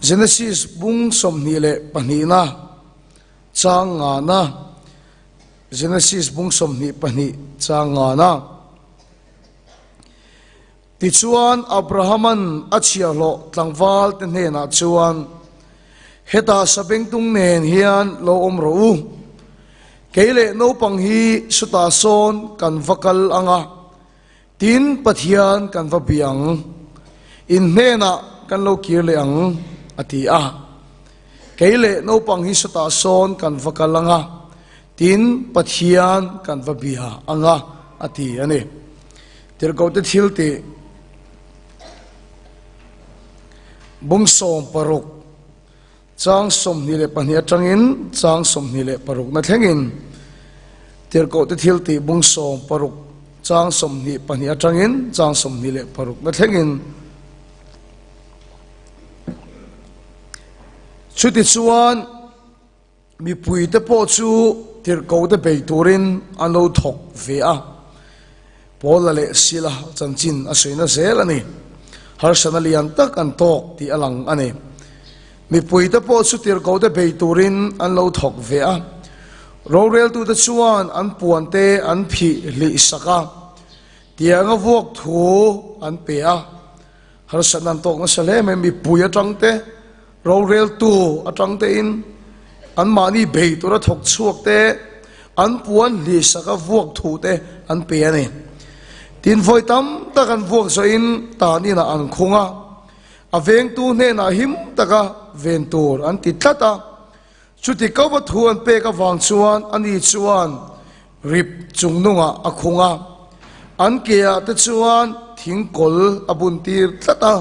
Genesis bung 22na chang ngana Genesis bung 22 chang ngana. Tichuan Abrahaman a chhiahhlawh tlangval te hnenah chuan, Hetah sabengtung nen hian lo awm rawh u. Kei leh naupang hi sutah sawn kan va kal ang a, tin Pathian kan va bia ang. In hnenah kan lo kir leh ang, a ti a. Kei leh naupang hi sutah sawn kan va kal ang a, tin Pathian kan va bia ang a, a ti a ni. Tirhkohte thil tih bung 60 chang 22 atangin chang 26 na thlengin Tirhkohte thil tih bung 60 chang 22 atangin chang 26 na thlengin Chutichuan Mipuite pawh chu tirhkohte bei turin an lo thawk ve a, Paula leh Sila chanchin a sawina zel a ni. Harsatna lian tak an tawk tih a lang a ni. Mipuite pawh chu tirhkohte bei turin an lo thawk ve a, roreltute chuan an puante an phih hlih sak a, tianga vuak thu an pe a. Harsatna an tawk nasa hle mai, mipui atang te, roreltu atang tein anmahni bei tura thawk chhuak te, an puan hlihsak a vuak thu te an pe a ni. Tin, vawi tam tak an vuak zawhin tan inah an khung a, a vengtu hnenah him taka ven tur an ti tlat a. Chuti kova thu an pek avang chuan ani chuan rip chungnungah a khung a, an keah te chuan thingkawl a buntir tlat a.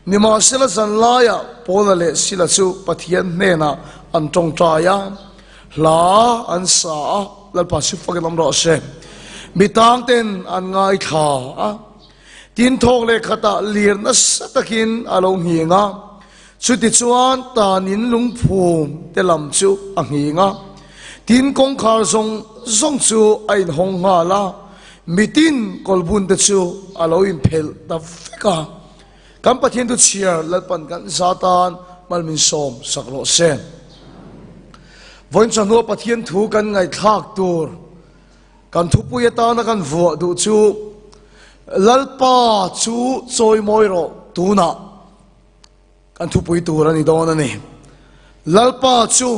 Nimahsela zanlaiah Paula leh Sila chu Pathian hnenah an tawngtai a, hla an sa a, Lalpa chu fakin awm rawh se. Mi tangten an ngaithla a, tin thawk leh khatah lir nasa takin a lo nghing a. Chutichuan tanin lungphum te lam chu a nghing a, tin kawngkhar zawng zawng chu a inhawng nghal a, mitin kawlbun te chu a lo inphelh ta vek a. Kan Pathian thu chhiar Lalpan kan za tan mal min sawm sak rawh se. Vawiin chawhnua Pathian thu kan ngaihthlak tur kan thupui atana kan vuah duh chu Lalpa chu chawimawi rawh tunah. Kan thupui tur a ni dawn a ni. Lalpa chu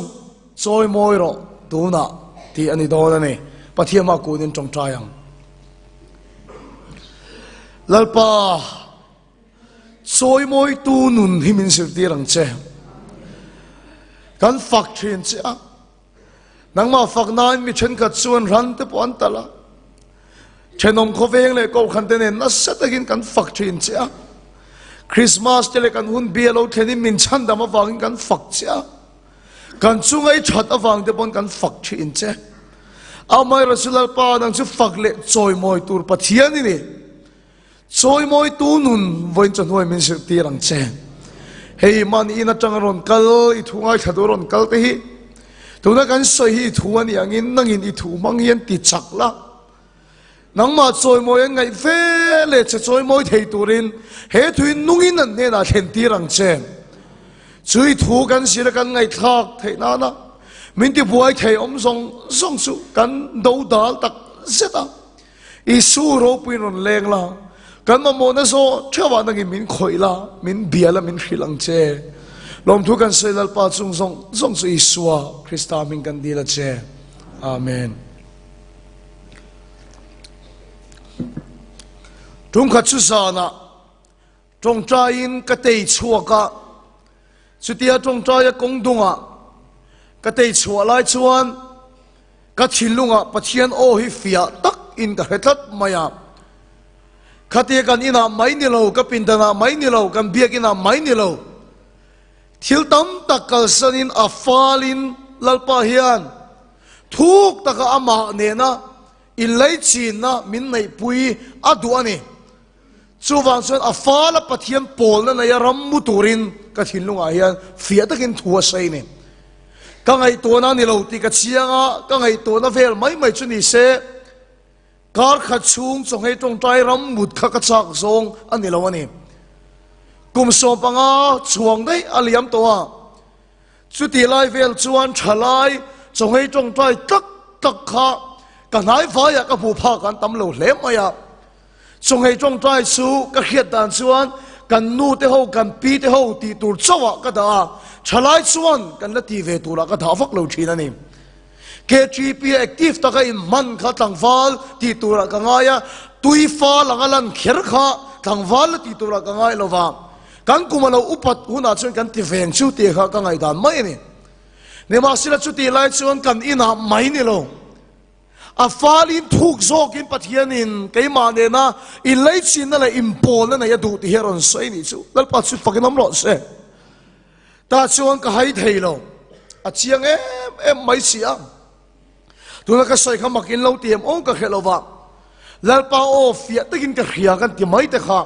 chawimawi rawh tunah tih a ni dawn a ni. Pathian hma kunin tawngtai ang. Lalpa chawimawitu nun hi min zirtir ang che. Kan fak thin che a. Nangmah fak nain mi thenkhat chuan ran te pawh an talh a. Thenawm khawveng leh kohhran te nen nasa takin kan fak thin che a. Christmas te leh kan hun bia lo thlenin min chhandam avangin kan fak che a. Kan chunga i that avang te pawn kan fak thin che. Amaherawhchu chu Lalpa nang chu fak leh chawimawi tur Pathian i ni. Chawimawitu nun vawiin chawhnuai min zirtir ang che. Hei mahni in atanga rawn kal, i thu ngaithla duh rawn kal te hi tuna kan sawi hi i thu a nih angin nangin i thu hmang hian ti chak la. Nangmah chawimawi an ngaih ve leh che chawimawi thei turin he thuin nungin an hnenah thlen tir ang che. Chu i thu kan zir a kan ngaihthlak theih nana min tibuai thei awm zawng zawng chu kan dodal tak zet a. Isu ropui rawn leng la, kan mamawhna zawh theuhah nangin min khawih la, min bia la, min hrilh ang che. Lawmthu kan sawi Lalpa chung zawng zawng chu Isua Krista hming kan dil a che. Amen. Tumkhat chu zanah tawngtaiin ka tei chhuak a, chutia tawngtaia kawng dungah ka tei chhuah lai chuan Ka thinlungah Pathian aw hi fiah tak in ka hre tlat mai a. Khatia kan inah mai ni lo, ka pindanah mai ni lo, kan biakinah mai ni lo, thil tam tak kalsanin a falin Lalpa hian thuk taka amah nena inlaichinna min neihpui a duh a ni. Chuvang chuan a fala Pathian pawlna neia ram mu turin ka thinlungah hian fiah takin thu a sawi ni. Ka ngaihtuahna a ni lo tih ka chiang a, ka ngaihtuahna vel mai mai chu ni se, kar khat chhung chawnghei tawngtai ram mut kha ka chak zawng a ni lo a ni. Kum 15 chuang daih a liam tawh a. Chutih lai vel chuan thalai chawngei tawngtai tak tak kha ka hnai vaiah ka hmuh phak an tam lo hle mai a. Chawngei tawngtai chu ka hriat dan chuan kan nu te ho kan pi te ho tih tur chauhah ka dah a, thalai chuan kan la ti ve turah ka dah vak lo thin a ni. KTP a active taka inhman kha tlangval tih turah ka ngai a, tui fal anga lan kher kha tlangval la tih turah ka ngai lo va. Kan kum a lo upat hunah chuan kan ti veng chu tih kha ka ngaihdan mai a ni. Nimahsela chutih lai chuan kan inah mai ni lo. A falin thuk zawkin Pathianin keimah nena inleichhinna leh inpawlna nei a duh tih hi a rawn sawi nih chu. Lalpa chu fakin awm rawh se. Tah chuan ka hai thei lo. A chiang em em mai si a. Tuna ka sawi kha mak in lo ti em awm ka hre lo va. Lalpa aw fiah takin ka hria kan ti mai te kha.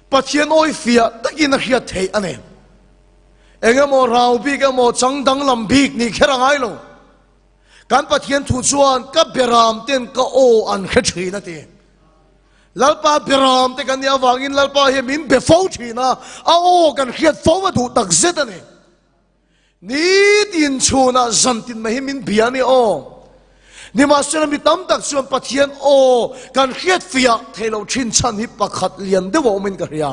Pathian awi fiah takin a hriat theih a ni. Engemaw rau bik emaw chang danglam bik nih kher a ngai lo. Kan Pathian thu chuan ka beram ten ka aw an hre thin a ti. Lalpa beram te kan nih avangin Lalpa hian min be fo thin a, a aw kan hriat fo a duh tak zet a ni. Nitin chhunah zantin mai hi min bia a ni aw. Nimahsela mi tam tak chuan Pathian aw kan hriat fiah thei loh thin chhan hi pakhat lian deuh a awmin ka hria.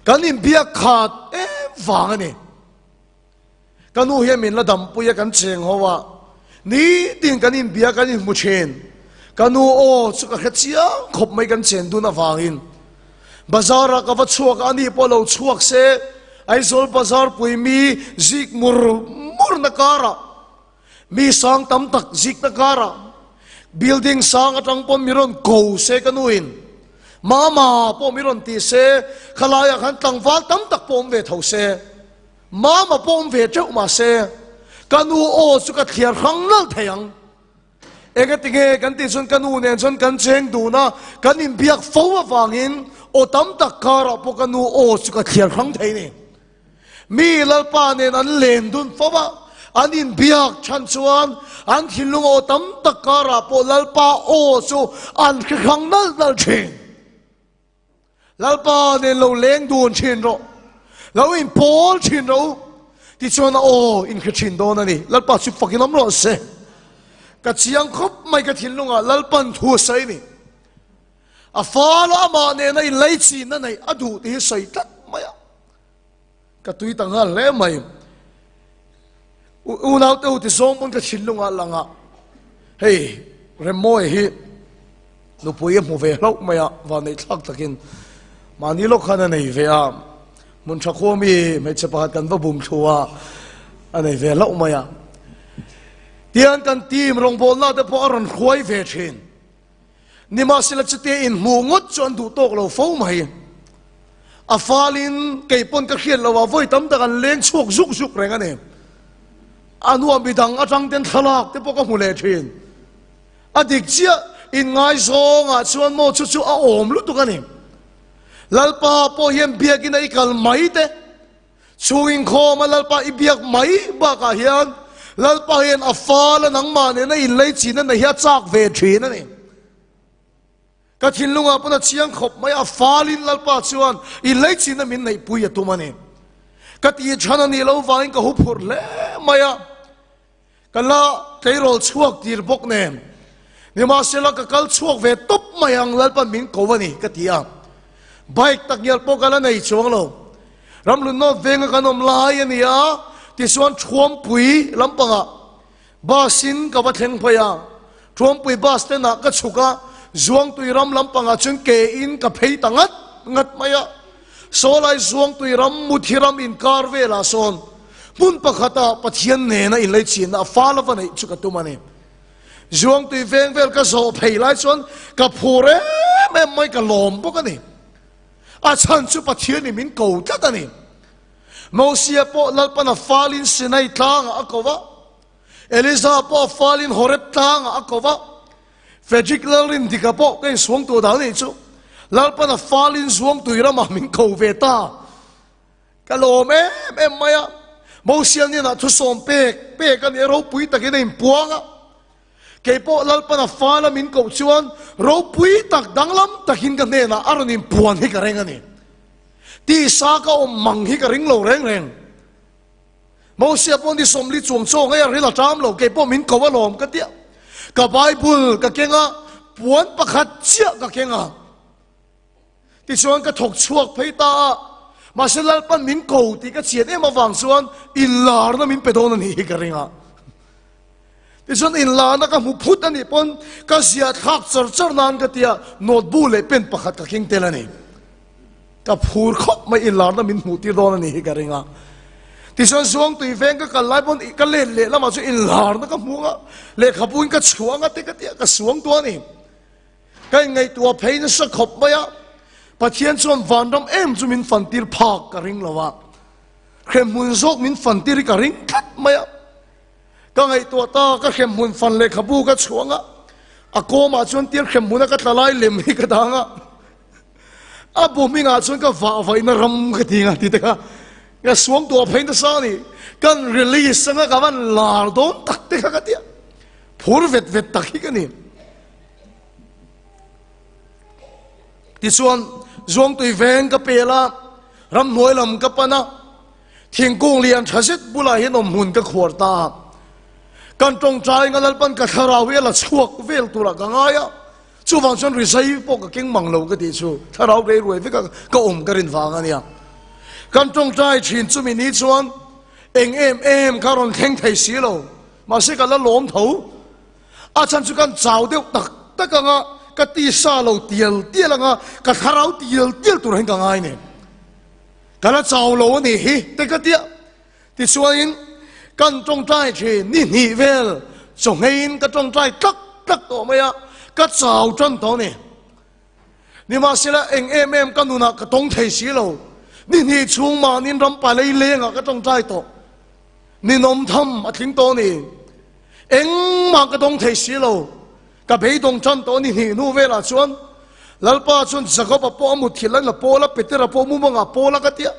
Kan inbiak khat em vang a ni. Ka nu hian min la dampui a kan cheng ho a, nitin kan inbia kan inhmu thin. Ka nu aw chu ka hre chiang khawp mai kan chen dun avangin. Bazar ah ka va chhuak a, ani pawh lo chhuak se, Aizawl bazar pui mi zik mur mur na karah, mi sang tam tak zik na karah, building sang atang pawn mi rawn ko se ka nu in, Mama pawh mi rawn ti se, khalaiah khan tlangval tam tak pawh awm ve tho se. Mama pawh awm ve teuh mahse ka nu aw chu ka thliar hrang nalh thei ang. Engatinge kan tih chuan ka nu nen chuan kan cheng dun a, kan inbiak fo avangin aw tam tak karah pawh ka nu aw chu ka thliar hrang thei ni. Mi Lalpa nen an len dun fo a, an inbiak chhan chuan an thinlung aw tam tak karah pawh Lalpa aw chu an hre hrang nalh nalh thin. Lalpa nen lo leng dun thin rawh, lo in pawl thin rawh u, tichuan a aw in hre thin dawn a ni. Lalpa chu fakin awm rawh se. Ka chiang khawp mai ka thinlungah Lalpan thu a sawi ni. A fala amah nena in leichinna neih a duh tih hi sawi tlat mai a. Ka tui ta nghal hle mai. Unau te u ti zawng pawn ka thinlungah lang a, hei Remmawia hi nupui a hmu ve hlauh mai a, vanneih thlak takin mahni lawk khan a nei ve a, hmun tha khua mi hmeichhe pakhat kan va bum thlu a, a nei ve hlauh mai a. Tian kan team rawngbawlna te pawh a rawn hruai ve thin. Nimahsela chutia inhmuh ngawt chu an duh tawk lo fo mai. A falin kei pawn ka hriat lo a, vawi tam tak an leng chhuak zuk zuk reng a ni. A nuam midang atang ten thlalak te pawh ka hmu leh thin. A dik chiah inngaizawngah chuan maw chu chu a awm lutuk a ni. Lalpa pawh hian biakina i kal mai te. Chhung inkhawm a Lalpa i biak mai bakah hian Lalpa hian a fal a nangmah nena inleichin a nei hi a chak ve thin a ni. Ka thinlungah pawn a chiang khawp mai a falin Lalpa chuan inleichin a min neihpui a tum a ni. Ka tih chhan a nih loh vangin ka huphurh hle mai a. Ka la tleirawl chhuak tir bawk nen, nimahsela ka kal chhuak ve tawp mai ang Lalpan min ko a ni ka ti a. Bike takngial pawh ka la nei chuang lo. Ramlun North venga kan awm lai a ni a, tichuan Thuampui lampangah bus in ka va thleng phei a. Thuampui bus stand ah ka chhuk a, Zuangtui ram lampangah chuan ke in ka phei ta ngat ngat mai a. Sawlai Zuangtui ram Muthi ram inkar velah sawn hmun pakhata Pathian nena inleichhinna a fa lova neih chu ka tum a ni. Zuangtui veng vel ka zawh phei lai chuan ka phur em em mai ka lawm bawk a ni. A chhan chu Pathianin min ko tlat a ni. Mosia pawh Lalpana falin Sinai tlangah a ko va, Eliza pawh a falin Horeb tlangah a ko va, Frederick Lalrindika pawh ka insuang tur dan anih chu Lalpana falin Zuangtui ramah min ko ve ta. Ka lawm em em mai a, Mosia hnenah thusawm pek pek a nih a, ropui takin a inpuang a. Kei pawh Lalpana fala min koh chuan ropui tak danglam takin ka hnenah a rawn inpuan hi ka reng a ni. Tisa ka awm mang hi ka ring lo reng reng. Mosia pawh ni 40 chuang chaw ngei a ril a ṭam lo, kei pawh min ko alawm ka tia. Ka Bible ka keng a, puan pakhat chiah ka keng a. Tichuan ka thawk chhuak phei ta a, mahse Lalpan min ko tih ka chian em avang chuan inlarna min pe dawn a nih hi ka ring a. Tichuan inlarna ka hmu phut a nih pawn ka ziah thlak char char nan ka tia note bu leh pen pakhat ka keng tel a ni. Ka phur khawp mai inlarna min hmuh tir dawn a nih hi ka ring a. Tichuan Zuangtui veng ka kal lai pawn ka let leh lamah chuan inlarna ka hmu ang a, lehkhabu in ka chhuah ang a te ka tia ka suang tuah a ni. Ka inngaihtuah phei nasa khawp mai a, Pathian chuan vanram em chu min fantir phak ka ring lo a, hremhmun zawk min fantir hi ka ring tlat mai a. Ka ngaihtuah ta, ka hremhmun fan lehkhabu ka chhuang a, a kawmah chuan tir hremhmuna ka tla lai lem hi ka dang a, a bu hmingah chuan ka vah vaihna ram ka ti ang a ti te kha ka suangtuah phei nasa a ni. Kan release anga ka van lar dawn tak te kha ka ti a, phur vet vet tak hi ka ni. Tichuan, Zuangtui veng ka pel a, ramhnuai lam ka pan a, thingkung lian tha zet bulah hian awmhmun ka khuar ta a. Kan tawngtai nga Lalpan ka thlarau hi a la chhuak vel turah ka ngai a, chuvang chuan rizai pawh ka keng mang lo ka tih chu thlarau rei ruai vek a ka awm ka rin vang a nia. Kan tawngtai thin chumi ni chuan eng em em kha rawn thleng thei si lo, mahse ka la lawm tho. A chhan chu kan chau deuh tak tak anga ka tisa lo tial tial anga ka thlarau tial tial tur hian ka ngai nen. Ka la chau lo a nih hi te ka tia. Tichuanin kan tawngtai thin ni hnih vel chawhngeiin ka tawngtai tlak tlak tawh mai a, ka chau tan tawh a ni. Nimahsela eng em em ka nunah ka tawng thei si lo. Ni hnih chhung mahniin rampa lei lengah ka tawngtai tawh. Ninawm tham a tling tawh a ni. Engmah ka dawng thei si lo. Ka beidawng tan tawh a ni hnih hnu velah chuan Lalpa chuan Jakob-a pawh a mutthilh a, Paula, Petera pawh mumangah Paula ka tia.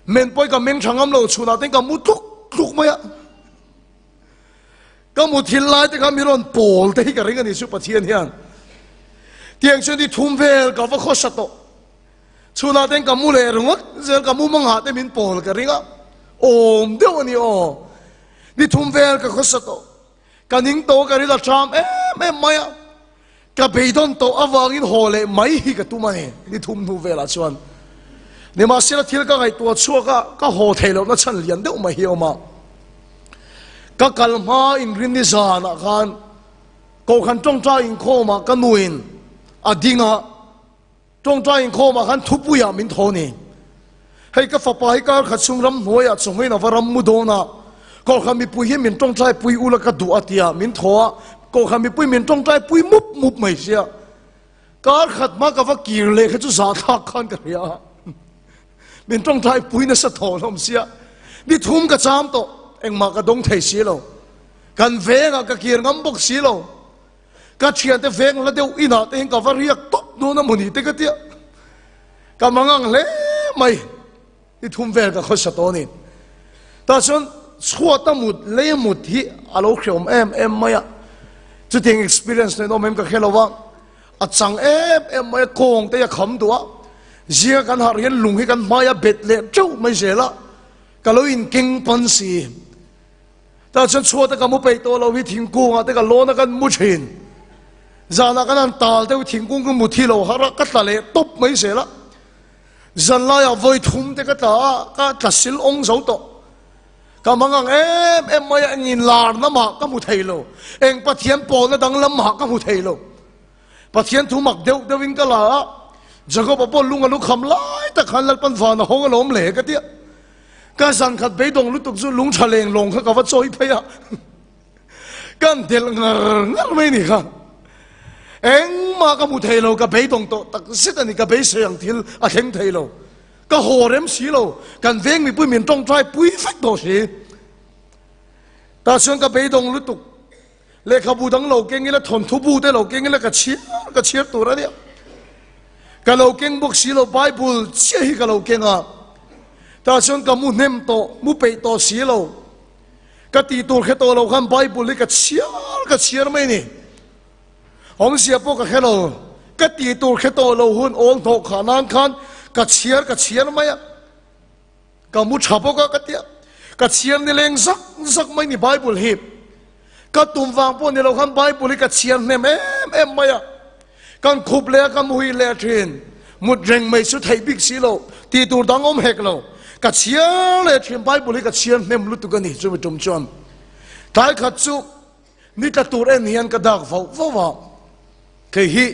Men pawi ka meng tha ngam lo, chhunah ten ka mu tluk tluk mai a. Ka mutthilh lai te kha mi rawn pawl te hi ka ring a ni chu Pathian hian. Tiang chuan ni thum vel ka va khawsa tawh. Chhunah ten ka mu leh ringawt zel ka mumangah te min pawl ka ring a. Awm deuh a ni aw. Ni thum vel ka khawsa tawh. Ka ning tawh ka ril a ṭam em em mai a. Ka beidawn tawh avangin haw leh mai hi ka tum a ni, ni thum hnu velah chuan. Nimahsela thil ka ngaihtuah chhuak a, ka haw theih lohna chhan lian deuh mai hi a awm a. Ka kal hma inrin ni zanah khan Kohhran tawngtai inkhawmah ka nuin a ding a. Tawngtai inkhawmah khan thupuiah min thaw ni. Hei ka fapa hi kar khat chhung ramhnuaiah chawngin a va ram mu dawn a, Kohhran mipui hi min tawngtai pui ula ka duh a tia min thaw a, Kohhran mipui min tawngtai pui mup mup mai sia. Kar khat hma ka va kir leh kha chu zahthlak khan ka hria a, min tawngtai pui nasa thaw hlawm sia. Ni thum ka cham tawh, engmah ka dawng thei si lo. Kan vengah ka kir ngam bawk si lo. Ka thiante veng la deuh inah te hian ka va riak tawp dawn a mawni te ka tia. Ka mangang hle mai. I thum vel ka khawsa tawh a ni. Tah chuan chhuat a mut, lei a mut hi a lo hreawm em em mai a. Chutiang experience nen awm em ka hre lo a. A chang em em mai a, kawng te hi a kham duh a. Zinga kan harh hian lung hi kan hmai a bet leh teuh mai zel a. Ka lo inkeng pan si. Tah chuan chhuata ka mu peih tawh lo hi thingkungah te ka lawn a kan mu thin. Zanah kan han tal deuh thingkung ka mu thi lo har a, ka tla leh tawp mai zel a. Zan laiah vawi thum te ka tla a, ka tla sil awng zo tawh. Ka mangang em em mai a, eng inlarna mah ka hmu thei lo, eng Pathian pawlna danglam mah ka hmu thei lo. Pathian thu mak deuh deuhin ka la a, Jakob-a pawh lung a lu kham lai tak khan Lalpan van a hawng alawm le ka ti a. Ka zan khat beidawng lutuk chu lung tha leng lawng kha ka va chawi phei a, kan delh ngar ngar mai ni kha. Engmah ka hmu thei lo, ka beidawng tawh tak zet a ni, ka beisei ang thil a thleng thei lo. Ka haw rem si lo, kan veng mipui min tawngtai pui vek tawh si. Tah chuan ka beidawng lutuk. Lehkhabu dang lo keng ila, thawnthu bu te lo keng ila ka chhiar ka chhiar tur a nia. Ka lo keng bawk si lo, Bible chiah hi ka lo keng a. Tah chuan ka mu hnem tawh, mu peih tawh si lo. Ka tih tur hre tawh lo khan Bible hi ka chhiar ka chhiar mai ni. Awmzia pawh ka hre lo. Ka tih tur hre tawh lo hun awl hnawh khah nan khan ka chhiar ka chhiar mai a, ka mu tha bawk a ka tia, ka chhiar nileng zak zak mai ni Bible hi. Ka tum vang pawh ni lo khan Bible hi ka chhiar hnem em em mai a, kan khup leh a ka muhi leh a thin, mut reng mai chu theih bik si lo, tih tur dang awm hek lo, ka chhiar leh thin Bible hi ka chhiar hnem lutuk a ni chumi tum chuan. Tlai khat chu Ni tla tur en hian ka dak vauh vauh a, kei hi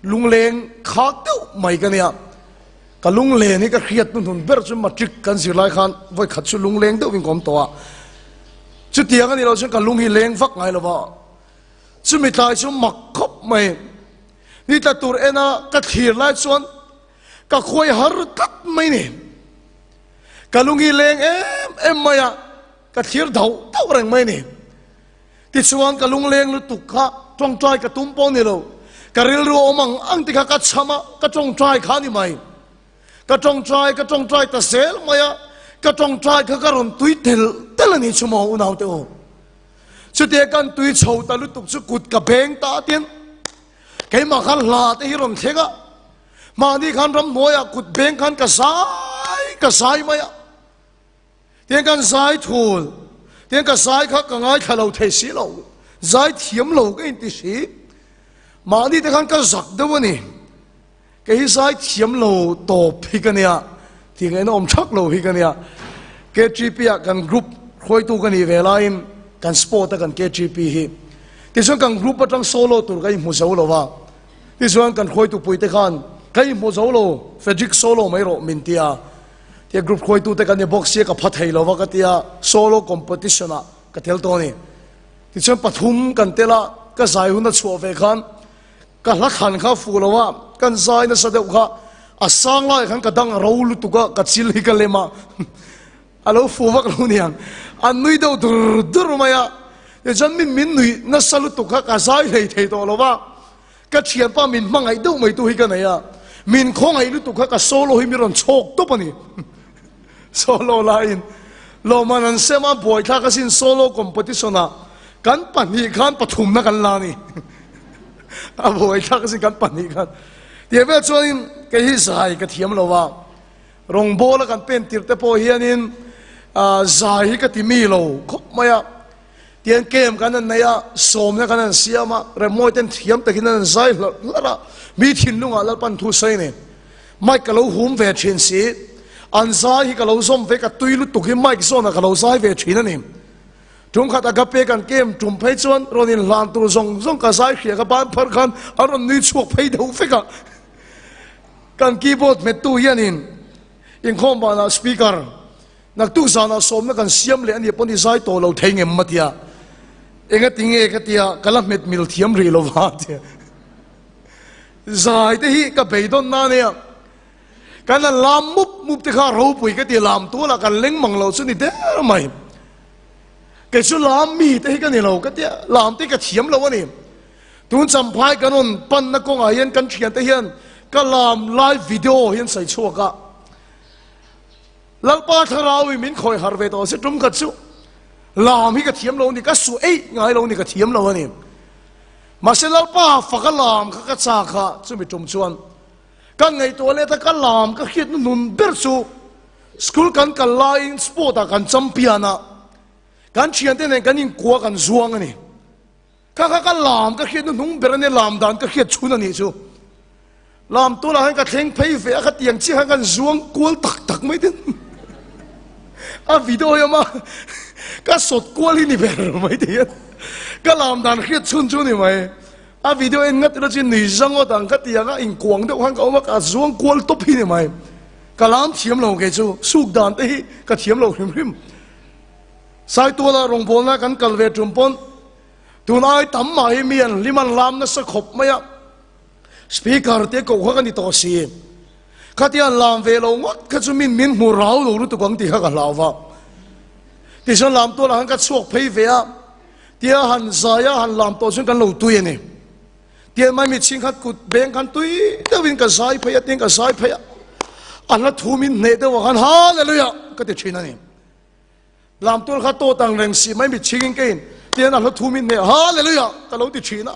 lungleng khak deuh mai ka nia. Ka lunglen hi ka hriat hnuhnun ber chu matric kan zir lai khan vawi khat chu lungleng deuhin ka awm tawh a. Chutiang a nih loh chuan ka lung hi leng vak ngai lo va, chumi tlai chu mak khawp mai. Ni tla tur ena ka thlir lai chuan ka khuai har tlat mai ni. Ka lung hi leng em em mai a. Ka thlir dauh dauh reng mai ni. Tichuan ka lungleng lutuk kha tawngtai ka tum pawh ni lo. Ka rilru a awm ang ang ti kha ka chham a, ka tawngtai kha ni mai. Ka tawngtai, ka tawngtai ta zel mai a, ka tawngtai kha ka rawn tui tel tel a ni chu maw unaute aw. Chutia kan tui chho ta lutuk chu kut ka beng ta a tin keimah khan hla te hi rawn thleng a, mahni khan ramhnuaiah kut beng khan ka zai ka zai mai a. Tiang kan zai thul, tiang ka zai kha ka ngaithla lo thei si lo, zai thiam lo ka inti si. Mahni te khan ka zak deuh a ni. Kei hi zai thiam lo tawp hi ka nia, tih ngaihna awm thak lo hi ka nia. KTP ah kan group hruaitu ka nih ve laiin kan sport a kan KTP hi. Tichuan kan group atang solo tur ka inhmu zo lo va. Tichuan kan hruaitu puite khan ka inhmu zo lo, Frederick solo mai rawh min ti a. Tia group hruaitute kan ni bawk sia ka pha thei lo va ka tia solo competition ah ka tel tawh a ni. Tichuan pathum kan tel a, ka zai hun a chhuah ve khan ka hla thlan kha fuh lo a, kan zai nasa deuh kha a sang lai khan ka dang a ro lutuk a, ka chil hi ka lem a, a lo fuh vak lo niang, an nui deuh dur dur mai a, tichuan mi min nuih nasa lutuk kha ka zai hlei thei tawh lo va. Ka thianpa min hmangaih deuh mai tu hi ka nei a, min khawngaih lutuk kha ka solo hi mi rawn chhawk tawp a ni. Solo laiin lawmman an sem a, buaithlak asin solo competition ah kan pahnih khan pathumna kan la a ni. A buaithlak asin kan pahnih khan. Tih vel chuanin kei hi zai ka thiam lo a, rawngbawla kan pen tirh te pawh hianin zai hi ka ti mi lo khawp mai a. Tian camp kan han nei a, sawmna kan han siam a, Remmawi ten thiam takin an han zai hlarh hlarh a, mi thinlungah Lalpan thu sawi nei. Mic ka lo hum ve thin si, an zai hi ka lo zawm ve, ka tui lutuk hi mic zawnah ka lo zai ve thin a ni. Tum khat Agape kan camp tum phei chuan rawn inhlan tur zawng zawng ka zai hria ka ban phar khan an rawn nui chhuak phei deuh vek a. Kan keyboard hmettu hianin inkhawm banah speaker Naktuk zanah sawmna kan siam leh a nih pawn i zai tawh lo thei ngem a tia. Enga ti nge ka tia, ka la hmet mil thiam rih lo va a tia. Zai te hi ka beidawn na nia. Kan han lam mup mup te kha ropui ka ti lam tualah kan leng mang lo chu ni der mai. Kei chu lam mi te hi ka ni lo ka tia, lam te hi ka thiam lo a ni. Tun champhai kan rawn panna kawngah hian kan thiante hian ka lam lai video hi an sawi chhuak a. Lalpa Thlarau i min khawi harh ve tawh se tum khat chu lam hi ka thiam lo a ni, ka su eih ngai lo a ni, ka thiam lo a ni. Mahse Lalpa faka lam kha ka chak a, chumi tum chuan ka ngaihtuah let a, ka lam ka hriat hnuhnun ber chu school kan kal laiin sport ah kan champion a, kan thiante nen kan inkua kan zuang a ni. Kha kha ka lam ka hriat hnuhnung ber a nia, lam dan ka hriat chhun a nih chu. Lam tunah hian ka thleng phei ve a, khatiang chiah khan kan zuang kual tak tak mai tin. A video hi awm a, ka sawt kual hi ni ber mai ti hian ka lam dan hriat chhun chu ni mai. A video en ngat ila chu nui zangawt ang khatiang a inkuang deuh khan ka awm a, ka zuang kual tawp hi ni mai. Ka lam thiam lo kei chu, suk dan te hi ka thiam lo hrim hrim. Saituala rawngbawlna kan kal ve tum pawn tun ai tam mah hi mi an hlim an lam nasa khawp mai a, speaker te koh kha ka ni tawh si. Khatia an lam ve lo ngawt kha chu min min hmu rau lo lutuk ang tih kha ka hlau va. Tichuan lam tualah khan ka chhuak phei ve a, tia han zai a han lam tawh chuan kan lo tui a ni. Tian mai mitchhing khan kut beng khan tui deuhin ka zai phei a, tiang ka zai phei a, a hla thu min hneh deuh ah khan Hallelujah ka ti thin a ni. Lam tur kha tawt ang reng si mai mitchhingin ka in tian a hla thum in hneh Hallelujah ka lo ti thin a.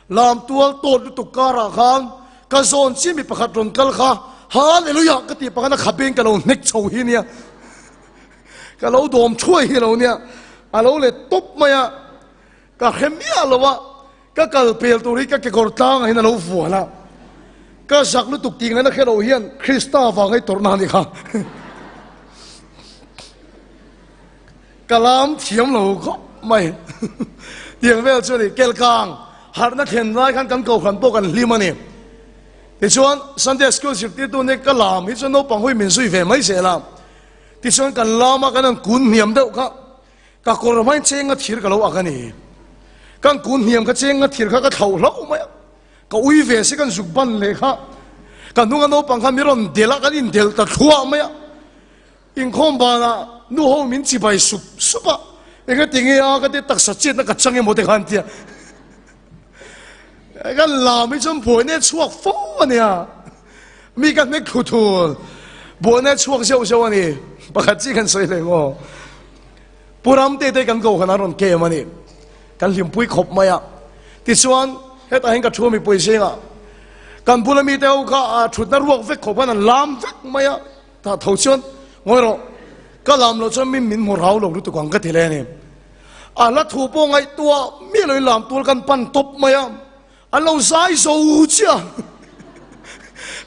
Lam tual tawt lutuk karah khan ka zawn chi mi pakhat rawn kal kha Hallelujah ka tih pakhat a khabeng ka lo hnek chho hi nia. Ka lo dawm thuai hi lo nia. A lo let tawp mai a. Ka hre miah lo a, ka kal pel tur hi ka kekawr tlangah hian a lo vuan a. Ka zak lutuk tih ngaihna hre lo hian Krista vang hei tawrhna a ni kha. Ka lam thiam lo khawp mai. Tiang vel chu a ni. Kelkang harhna thlen lai khan kan kohhran pawh kan hlim a ni. Tichuan Sunday School zirtirtu nia ka lam hi chuan naupang hawi min zui ve mai zel a. Tichuan kan lam a, kan han kun hniam deuh kha. Ka kawr hmain cheng a thir ka lo ak a ni. Kan kun hniam kha cheng a thir kha ka thlauh hlauh mai a. Ka ui ve si kan zuk ban leh kha. Ka hnunga naupang kha mi rawn delh a, kan indelh ta thluah mai a. Inkhawm banah nu ho min chibai sup sup a, engati nge a ka ti taksa chetna ka chang emaw te khan tia. Kan lam hi chuan buaina a chhuak fo a nia. Mi ka hnek thlu thul. Buaina a chhuak zeuh zeuh a ni. Pakhat chi kan sawi leh ngaw. Pu Ramte te kan kohhran an rawn kem a ni. Kan hlimpui khawp mai a. Tichuan, hetah hian ka thu mipui zingah kan bula mite ho kha a thutna ruak vek khawp khan an lam vek mai a. Tah tho chuan, Ngawi rawh, ka lam loh chuan min min hmu rau lo lutuk ang ka ti leh a ni. A hla thu pawh ngaihtuah miah loin lam tur kan pan tawp mai a. An lo zai zo chiah.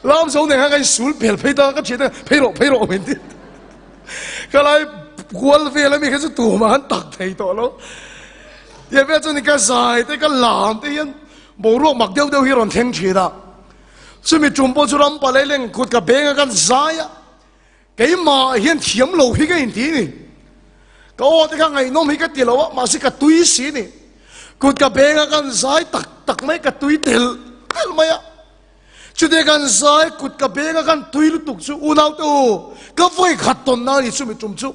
Lam zo nen khan ka insul pel phei ta, ka thian te phei rawh phei rawh min ti. Ka lai kual vel ami kha chu tumah an tak thei tawh lo. Tiang vel chuan ka zai te ka lam te hian boruak mak deuh deuh hi a rawn thleng thin a. Chumi tum pawh chu ram palei leng kut ka beng a kan zai a. Keimah hian thiam lo hi ka inti ni. Ka aw te kha ngaihnawm hi ka ti lo a, mahse ka tui si ni. Kut ka beng a kan zai tak tak mai, ka tui tel tel mai a. Chutih kan zai kut ka beng a kan tui lutuk chu unau te u, ka vawi khat tawn na ni chumi tum chu.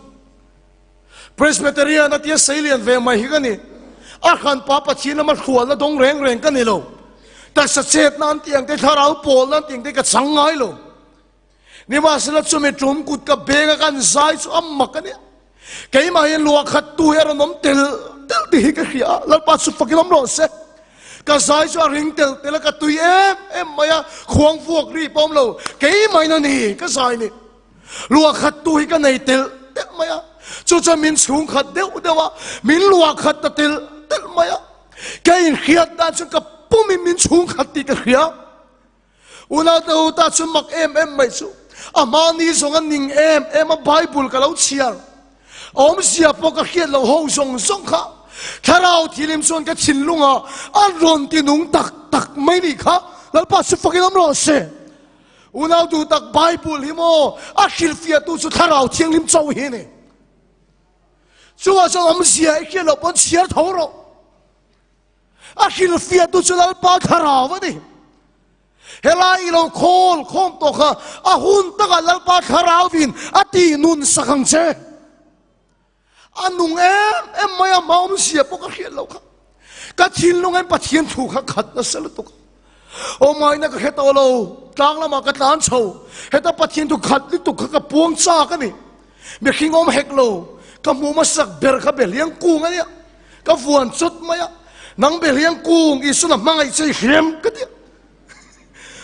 Presbyterian a tia seilian ve mai hi ka ni. A hranpa Pathian lama hrualna dawng reng reng ka ni lo. Taksa chetna an tih ang te, thlarau pawlna an tih ang te ka chang ngai lo. Nimahsela chumi tum kut ka beng a kan zai chu a mak a nia. Keimah hian luah khat tu hi a rawn awm tel tel tih hi ka hria a, Lalpa chu fakin awm rawh se. Ka zai chu a ring tel tel a, ka tui em em mai a, khuang vuak ri pawh awm lo, keimahin a ni ka zai ni. Luah khat tu hi ka nei tel tel mai a, chu chuan min chhung khat deuh deuh a, min luah khat ta tel tel mai a. Ka inhriat dan chuan ka pumin min chhung khat tih ka hria. Unaute ho ta chu mak em em mai chu a hmani zawng a ning em em a Bible ka lo chhiar awmzia pawh ka hriat loh ho zawng zawng kha thlarau thilim chuan ka thinlunga a rawn ti nung tak tak mai nih kha Lalpa chu fakin awm rawh se unau duh tak Bible hi maw a hrilhfiahtu chu thlarau thianghlim chauh hi ni chungah chuan awmzia i hriat loh pawn chhiar tho rawh A hrilhfiahtu chu Lalpa Thlarau a ni. Helai i lo khawl khawm tawh kha a hun takah Lalpa Thlarauvin a tih nun sak ang che. A nung em em mai a, hma awmzia pawh ka hriat loh kha. Ka thinlung hian Pathian thu kha khat nasa lutuk a. Awmaina ka hre tawh lo, tlang lamah ka tlan chho. Heta Pathian thu khat lutuk kha ka puang chak a ni. Mihring awm hek lo, ka hmuh hmasak ber kha Behliang kung a nia. Ka vuan chawt mai a, nang Behliang kung Isuan a hmangaih che i hrem ka ti a.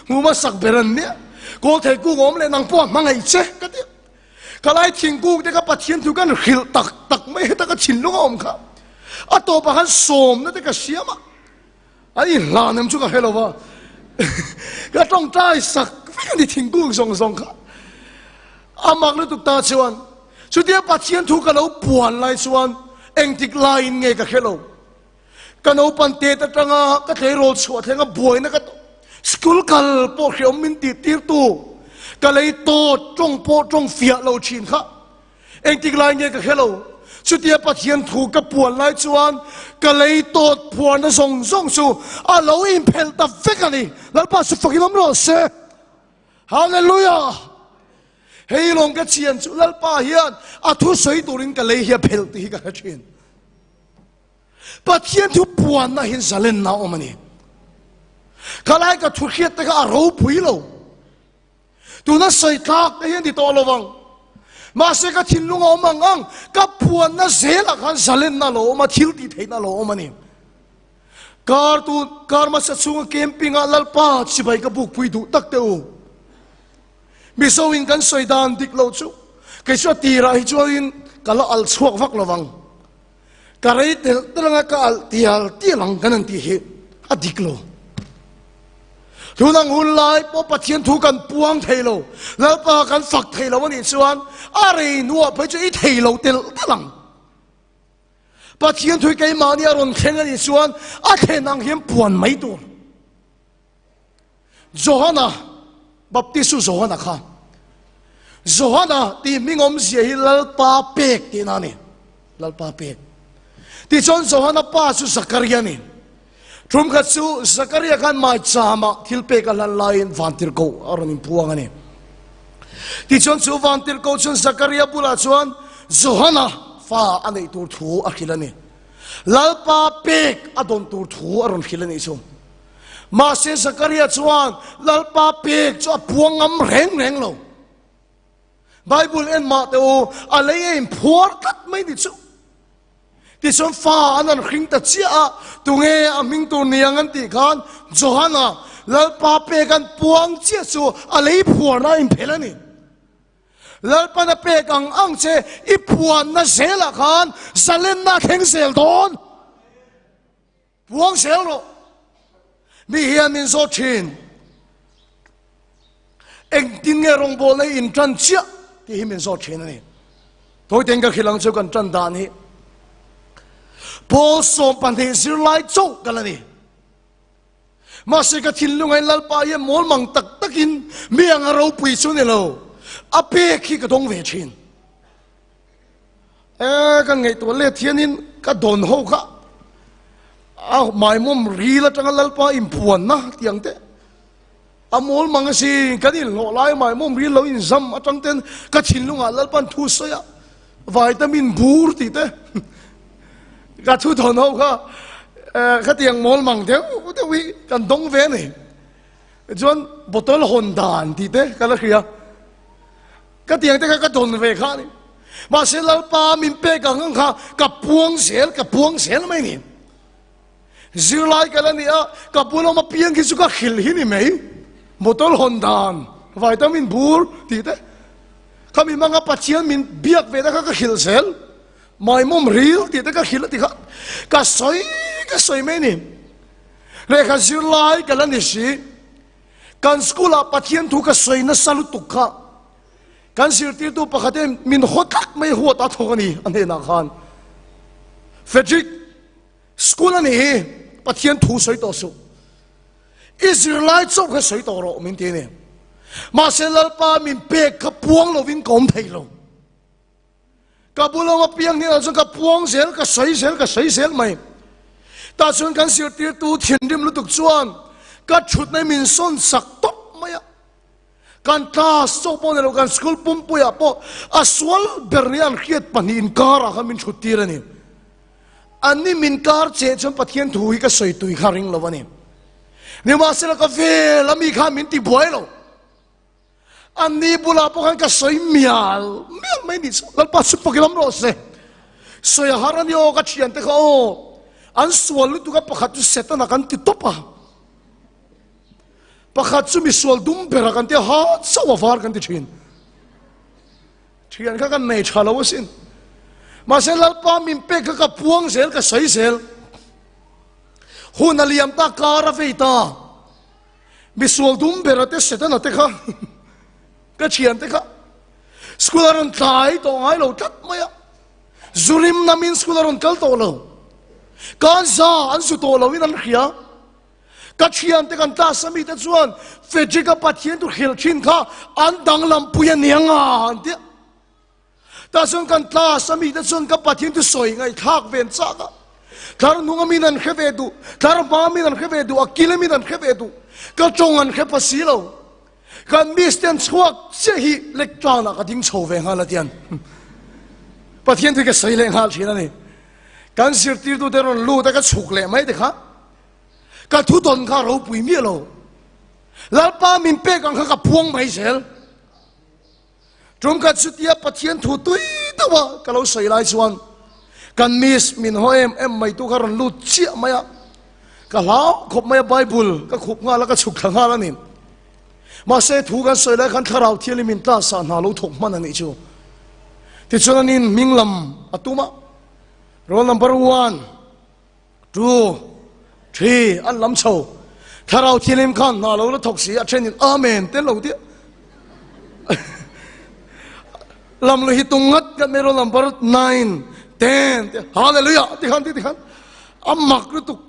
Hmuh hmasak ber an nia, Kawlthei kung awm leh nang pawh a hmangaih che ka ti a. Ka lai thingkung te kha Pathian thu kan hrilh tak tak mai heta ka thinlung a awm kha. A tawpah khan sawmna te ka siam a, an inhlan em chu ka hre lo va. Ka tawngtai sak vek a ni thingkung zawng zawng kha. A mak lutuk ta chuan Chutia Pathian thu ka lo puan lai chuan engtik laiin nge ka hre lo. Ka naupan tet atanga ka tleirawl chhuah thlenga buaina ka tawh. School kal pawh hreawm min tih tirtu ka lei tawt tawng pawh tawng fiah lo thin kha engtik lai nge ka hre lo. Chutia Pathian thu ka puan lai chuan ka lei tawt phuarna zawng zawng chu a lo inphelh ta vek a ni. Lalpa chu fakin awm rawh se. Hallelujah! Hei lawng ka chian chu Lalpa hian a thu sawi turin ka lei hi a phelh tih hi ka hre thin. Pathian thu puanna hian zalenna a awm a ni. Ka lai ka thu hriat te kha a ropui lo. Tuna sawi tlak te hian ti tawh lo vang. Mahse ka thinlung a awm ang ang ka puanna zelah khan zalenna a lo awm a, thil tih theihna a lo awm a ni. Kar tu kar hmasa chhunga camping ah Lalpa chibai ka bukpui duh tak teh u. Mizo in kan sawi dan dik lo chu kei chu a tirah hi chuanin ka la alh chhuak vak lo vang. Ka rei telh telh anga ka alh tial tial ang kan han tih hi a dik lo. Tun ang hun lai pawh Pathian thu kan puang thei lo, Lalpa kan fak thei lo a nih chuan a rei hnuah phei chu i thei lo telh telh ang. Pathian thu hi keimahni a rawn thleng a nih chuan a thlen ang hian puan mai tur. Johana, Baptistu Johana kha, Johana tih hming awmzia hi Lalpa pek tihna a ni. Lalpa pek. Tichuan Johana pa chu Zakaria a ni. Tum khat chu Zakaria khan maichama thil pek a hlan laiin vantirhkoh a rawn inpuang a ni. Tichuan chu vantirhkoh chuan Zakaria bulah chuan Johana fa a neih tur thu a hrilh a ni. Lalpa pek a dawn tur thu a rawn hrilh a nih chu. Mahse Zakaria chuan Lalpa pek chu a puang ngam reng reng lo. Bible en mah teh u, a lei a inphuar tlat mai ni chu. Tichuan fa an han hring ta chiah a, tunge a hming tur ni ang an tih khan Johana Lalpa pek an puang chiah chu a lei phuarna a inphelh a ni. Lalpan a pek ang ang che i puanna zelah khan zalenna a thleng zel dawn. Puang zel rawh. Mi hian min zawt thin. Engtin nge rawngbawlna hi in tan chiah tih hi min zawt thin a ni. Tawitein ka hrilh ang chu kan tan dan hi. Paul 12 zirlai chauh ka la ni. Mahse ka thinlungain Lalpa hian mawl mang tak takin mi anga ropui chu ni lo. A pek hi ka dawng ve thin. E kan ngaihtuah let hianin ka dawn ho kha a maimawm ril atanga lalpa inpuanna tiang te a mawl mang a si kan inhlawh lai maimawm ril lo inzam atang ten ka thinlungah lalpan thu sawi a vitamin bur tih te ka thu dawn ho kha khatiang mawl mang deuh deuh hi kan dawng ve a ni chuan bottle hawn dan tih te ka la hria. Ka tiang te kha ka dawn ve kha a ni. Mahse Lalpa min pek ang ang kha ka puang zel, ka puang zel mai ni. Zirlai ka la ni a, ka bul awm apiang khi chu ka hrilh hi ni mai. Motor hawn dan, vitamin bur tih te. Khami hmanga Pathian min biak ve te kha ka hrilh zel. Maimawm ril tih te ka hrilh a ti kha. Ka sawi ka sawi mai ni. Lehkha zirlai ka la ni si. Kan school ah Pathian thu ka sawi nasa lutuk kha kan zirtirtu pakhat hian min haw tlat mai huat a thawk a ni a hnenah khan Frederick school a nih hi Pathian thu sawi tawh suh i zirlai chauh kha sawi tawh rawh min ti a ni mahse Lalpa min pek kha puang lovin ka awm thei lo. Ka bul awm apiang hnenah chuan ka puang zel, ka sawi zel, ka sawi zel mai. Tah chuan kan zirtirtu thinrim lutuk chuan ka thutna hi min sawn sak tawp mai a. Kan class chauh pawh ni lo, kan school pumpuiah pawh a sual ber nia an hriat pahnih inkarah khan min thut tir a ni. Anni min kar che chuan Pathian thu hi ka sawi tui kha ring lo a ni. Nimahsela ka vel a mi khan min ti buai lo. Anni bulah pawh khan ka sawi mial mial mai nih chu Lalpa chu pawk i lam rawh se. Sawi a har a ni aw ka thiante kha aw. An sual lutuk a pakhat chu Setana kan ti tawp a. Pakhat chu misual dum bera kan ti a ha chauh a var kan ti thin. Thian kha kan nei tha lo asin. Mahse Lalpa min pek kha ka puang zel ka sawi zel. Hun a liam ta kar a vei ta. Misual dum bera te Setana te kha ka thian te kha school a rawn tlai tawh ngai lo tlat mai a, zurim namin school a rawn kal tawh lo, kan za an zu tawh lo in an hria. Ka thian te kan class a mi te chuan Frederick a Pathian chu hrilh thin kha an danglam pui a nia nga an tia. Tah chuan kan class a mite chuan ka Pathian chu sawi ngaihthlak ve an chak a. Tlar hnung a min an hre ve duh, tlar hma a min an hre ve duh, a kil a min an hre ve duh. Ka tawng an hre pa si lo. Kan miss te an chhuak chiah hi lectern ah ka ding chho ve nghal a tian. Pathian chu ka sawi leh nghal thin a ni. Kan zirtirtu te rawn lut a ka chhuk leh mai te kha. Ka thu dawn kha ropui miah lo. Lalpa min pek ang kha ka puang mai zel. Tumkhat chutia Pathian thu tui deuh a ka lo sawi lai chuan kan miss min haw em em mai tu kha rawn lut chiah mai a, ka hlau khawp mai a Bible ka khup nghal a ka chhuk thla nghal a ni. Mahse thu kan sawi lai khan Thlarau Thianghlim in class ah hna lo thawk hman a nih chu. Tichuan an in hming lam a tum a, roll number one, two, three an lam chho. Thlarau Thianghlim khan hna lo la thawk si a then in Amen te lo tia. Lam lu hi tum ngat ngat mai roll number nine, ten te Hallelujah ti khan ti ti khan a mak lutuk.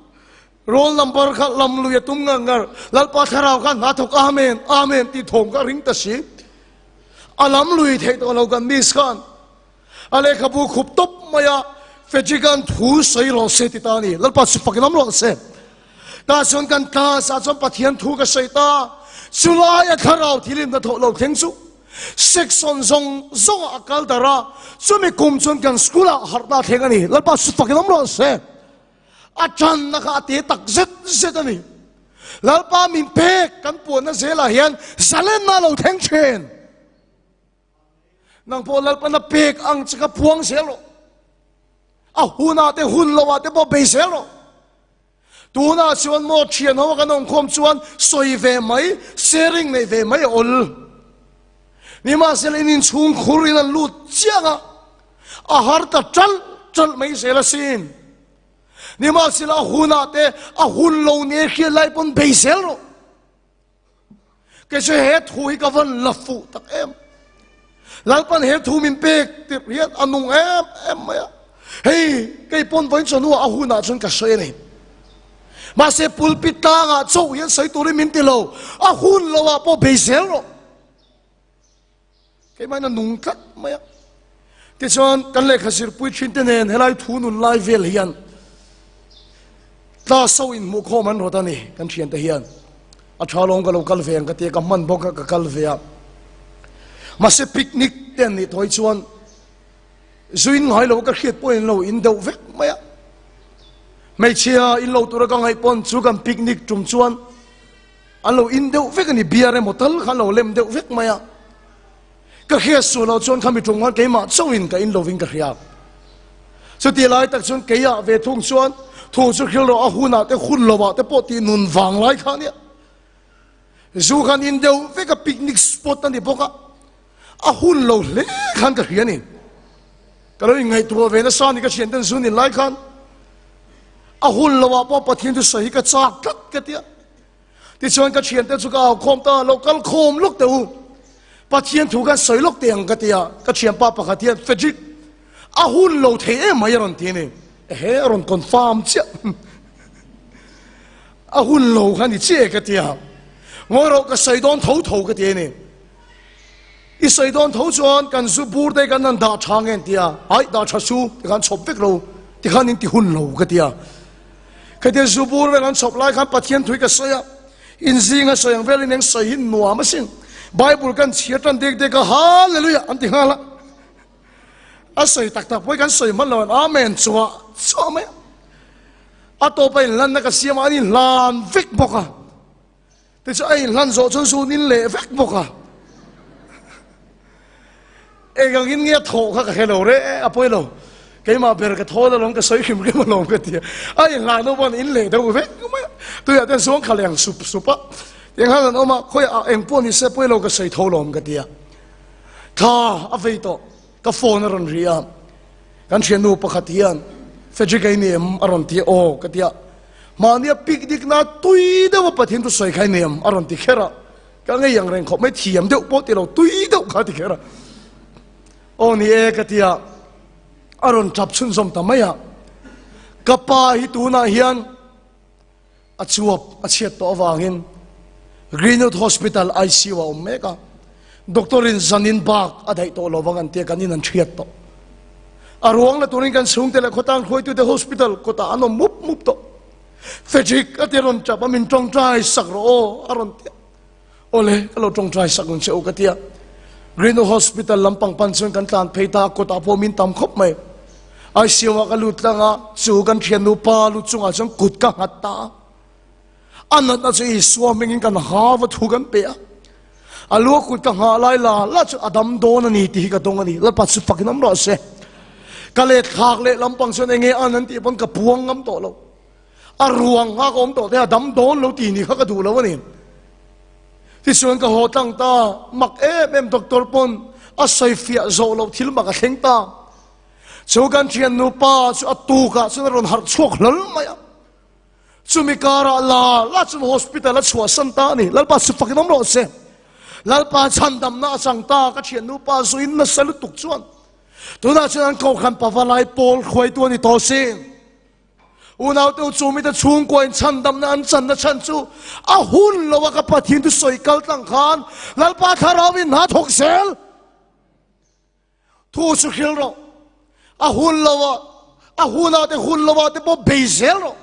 Roll number kha lam lui a tum ngar ngar. Lalpa Thlarau kha hna thawk Amen, Amen tih thawm kha a ring ta si. A lam lui theih tawh lo kan miss khan a lehkhabu khup tawp mai a, Fedrick-a'n thu sawi rawh se ti ta a ni. Lalpa chu fak lam rawh se. Tah chuan kan class ah chuan Pathian thu ka sawi ta. Chulaia Thlarau thilim hna thawh lo thleng chu section zawng zawngah a kal darh a, chumi kum chuan kan school ah harhna a thleng a ni. Lalpa chu fak lam rawh se. A tanna kha a te tak zet zet a ni. Lalpa min pek kan puanna zelah hian zalenna a lo thleng thin. Nang pawh Lalpana pek ang che kha puang zel rawh. A hunah te hun lohah te pawh bei zel rawh. Tunah chuan maw thian ho kan awmkhawm chuan sawi ve mai, sharing neih ve mai a awl. Nimahsela in inchhung khur in an lut chiang a, a har ta ṭalh ṭalh mai zel asin. Nimahsela a hunah te a hun lo nia hriat lai pawn bei zel rawh. Kei chu he thu hi ka vawn la fuh tak em. Lalpan he thu min pek tirh hian a nung em em mai a. Hei kei pawn vawiin chawhnuah a hunah chuan ka sawi a ni. Mahse pulpit tlangah chauh hian sawi turin min ti lo, a hun loah pawh bei zel rawh. Keimah in a nung tlat mai a. Tichuan kan lehkha zirpui thin te nen helai thu nun lai vel hian class ho in hmuh khawm an rawt a ni kan thian te hian. A tha lawm ka lo kal ve ang ka ti a, ka hman bawk a ka kal ve a. Mahse picnic te an nih tawh hi chuan zuin ngai lo ka hriat pawhin lo in deuh vek mai a. Hmeichhia in lo tura ka ngaih pawn chu kan picnic tum chuan An lo in deuh vek a ni, beer emaw tal kha an lo lem deuh vek mai a. Ka hriat suh loh chuan khami tum khan keimah chauhin ka in lovin ka hria. Chuti lai tak chuan keiah ve thung chuan thu chu hril rawh a hunah te hun lovah te pawh tih nun vang lai kha a nia. Zu khan in deuh vek a, picnic spot a ni bawk a, a hun lo hle khan ka hria a ni. Ka lo inngaihtuah ve nasa a ni ka thianten zu nin lai khan a hun lovah pawh Pathian chu sawi hi ka chak tlat ka ti a. Tichuan ka thiante chu ka au khawm ta, lo kal khawm lawk teh u, Pathian thu khan sawi lawk teh ang ka ti a, ka thianpa pakhat hian Frederick a hun lo thei em mai a rawn ti a ni, ehe a rawn confirm chiah, a hun lo kha ni chiah e ka ti a, ngawi rawh ka sawi dawn tho tho ka ti a ni, i sawi dawn tho chuan kan zu bur te kan han dah tha nge an ti a, aih dah tha su tikhan chhawp vek lo, tikhan in ti hun lo ka ti a. Khatia zu bur vel an chhawp lai khan Pathian thui ka sawi a, in zinga sawi ang velin eng sawi hi nuam asin. Bible kan chhiar tan dek dek a, Hallelujah an ti nghal a. A sawi tak tak pawh hi kan sawi hman lo an Amen chuah chuah mai a. A tawpa inhlanna ka siam a, an inhlan vek bawk a. Tichuan a inhlan zawh chuan zun in leh vek bawk a. Eng angin nge a thawh kha ka hre lo re, a pawi lo. Keimah ber ka thawl alawm, ka sawi hrim hrim alawm ka ti a. A inhlan ho pawh an in leh deuh vek mai a. Tuiah te zuang kha leh ang sup sup a. Tiang khan an awm a, khawiah eng pawh ni se pawi lo ka sawi tho lawm ka ti a. Thla a vei tawh, ka phone a rawn ri a. Kan thiannu pakhat hian Frederick a i ni em? a rawn ti a, aw ka ti a. Mahnia picnic na tui deuh a Pathian chu sawi kha i ni em? a rawn ti kher a. Ka ngei ang reng khawp mai, thiam deuh pawh ti lo, tui deuh kha ti kher a. Aw ni e ka ti a, a rawn tap chhunzawm ta mai a. Ka pa hi tunah hian a chuap a chhiat tawh avangin Greenwood Hospital ICU ah a awm mek a. Doctor in zanin bak a daih tawh lovang an tia kan in an hriat tawh. A ruang la turin kan chhungte leh khawtlang hruaitute hospital kawtah an awm mup mup tawh. Frederick a ti rawn tap a, min tawngtai sak rawh aw a rawn ti a. Awle, ka lo tawngtai sak ang che u ka ti a. Greenwood Hospital lampang pan chuan kan tlan phei ta a, kawtah pawh min tam khawp mai. ICU ah ka lut tlang a, chu kan thiannu pa lut chungah chuan kut ka nghat ta a. A natna chu Isua hmingin kan ha va thu kan pe a. A lua kut ka nghah lai la la chu a dam dawn a ni tih hi ka dawng a ni. Lalpa chu fakin awm rawh se. Ka let thlak leh lampang chuan enge an an tih pawn ka puang ngam tawh lo. A ruang kha ka awm tawh te a dam dawn lo tih ni kha ka duh lo a ni. Tichuan ka haw tlang ta, mak em em doctor pawn a sawi fiah zawh loh thil mak a thleng ta. Chu kan thian nupa chu a tukah chuan a rawn harh chhuak hlawl mai a. Chumi karah la la chuan hospital a chhuahsan ta a ni. Lalpa chu fakin awm rawh se. Lalpa chhandamna a chang ta ka thian nupa zuin nasa lutuk chuan tunah chuan an kohhran pavalai pawl hruaitu a ni tawh sin. Unaute u chu mite chhungkua in chhandamna an channa chhan chu a hun lo a ka Pathian thusawi kal tlang khan Lalpa thlarau in hna thawk zel. Thu chu hril rawh. A hun lo a, a hunah te hun lo ah te pawh bei zel rawh.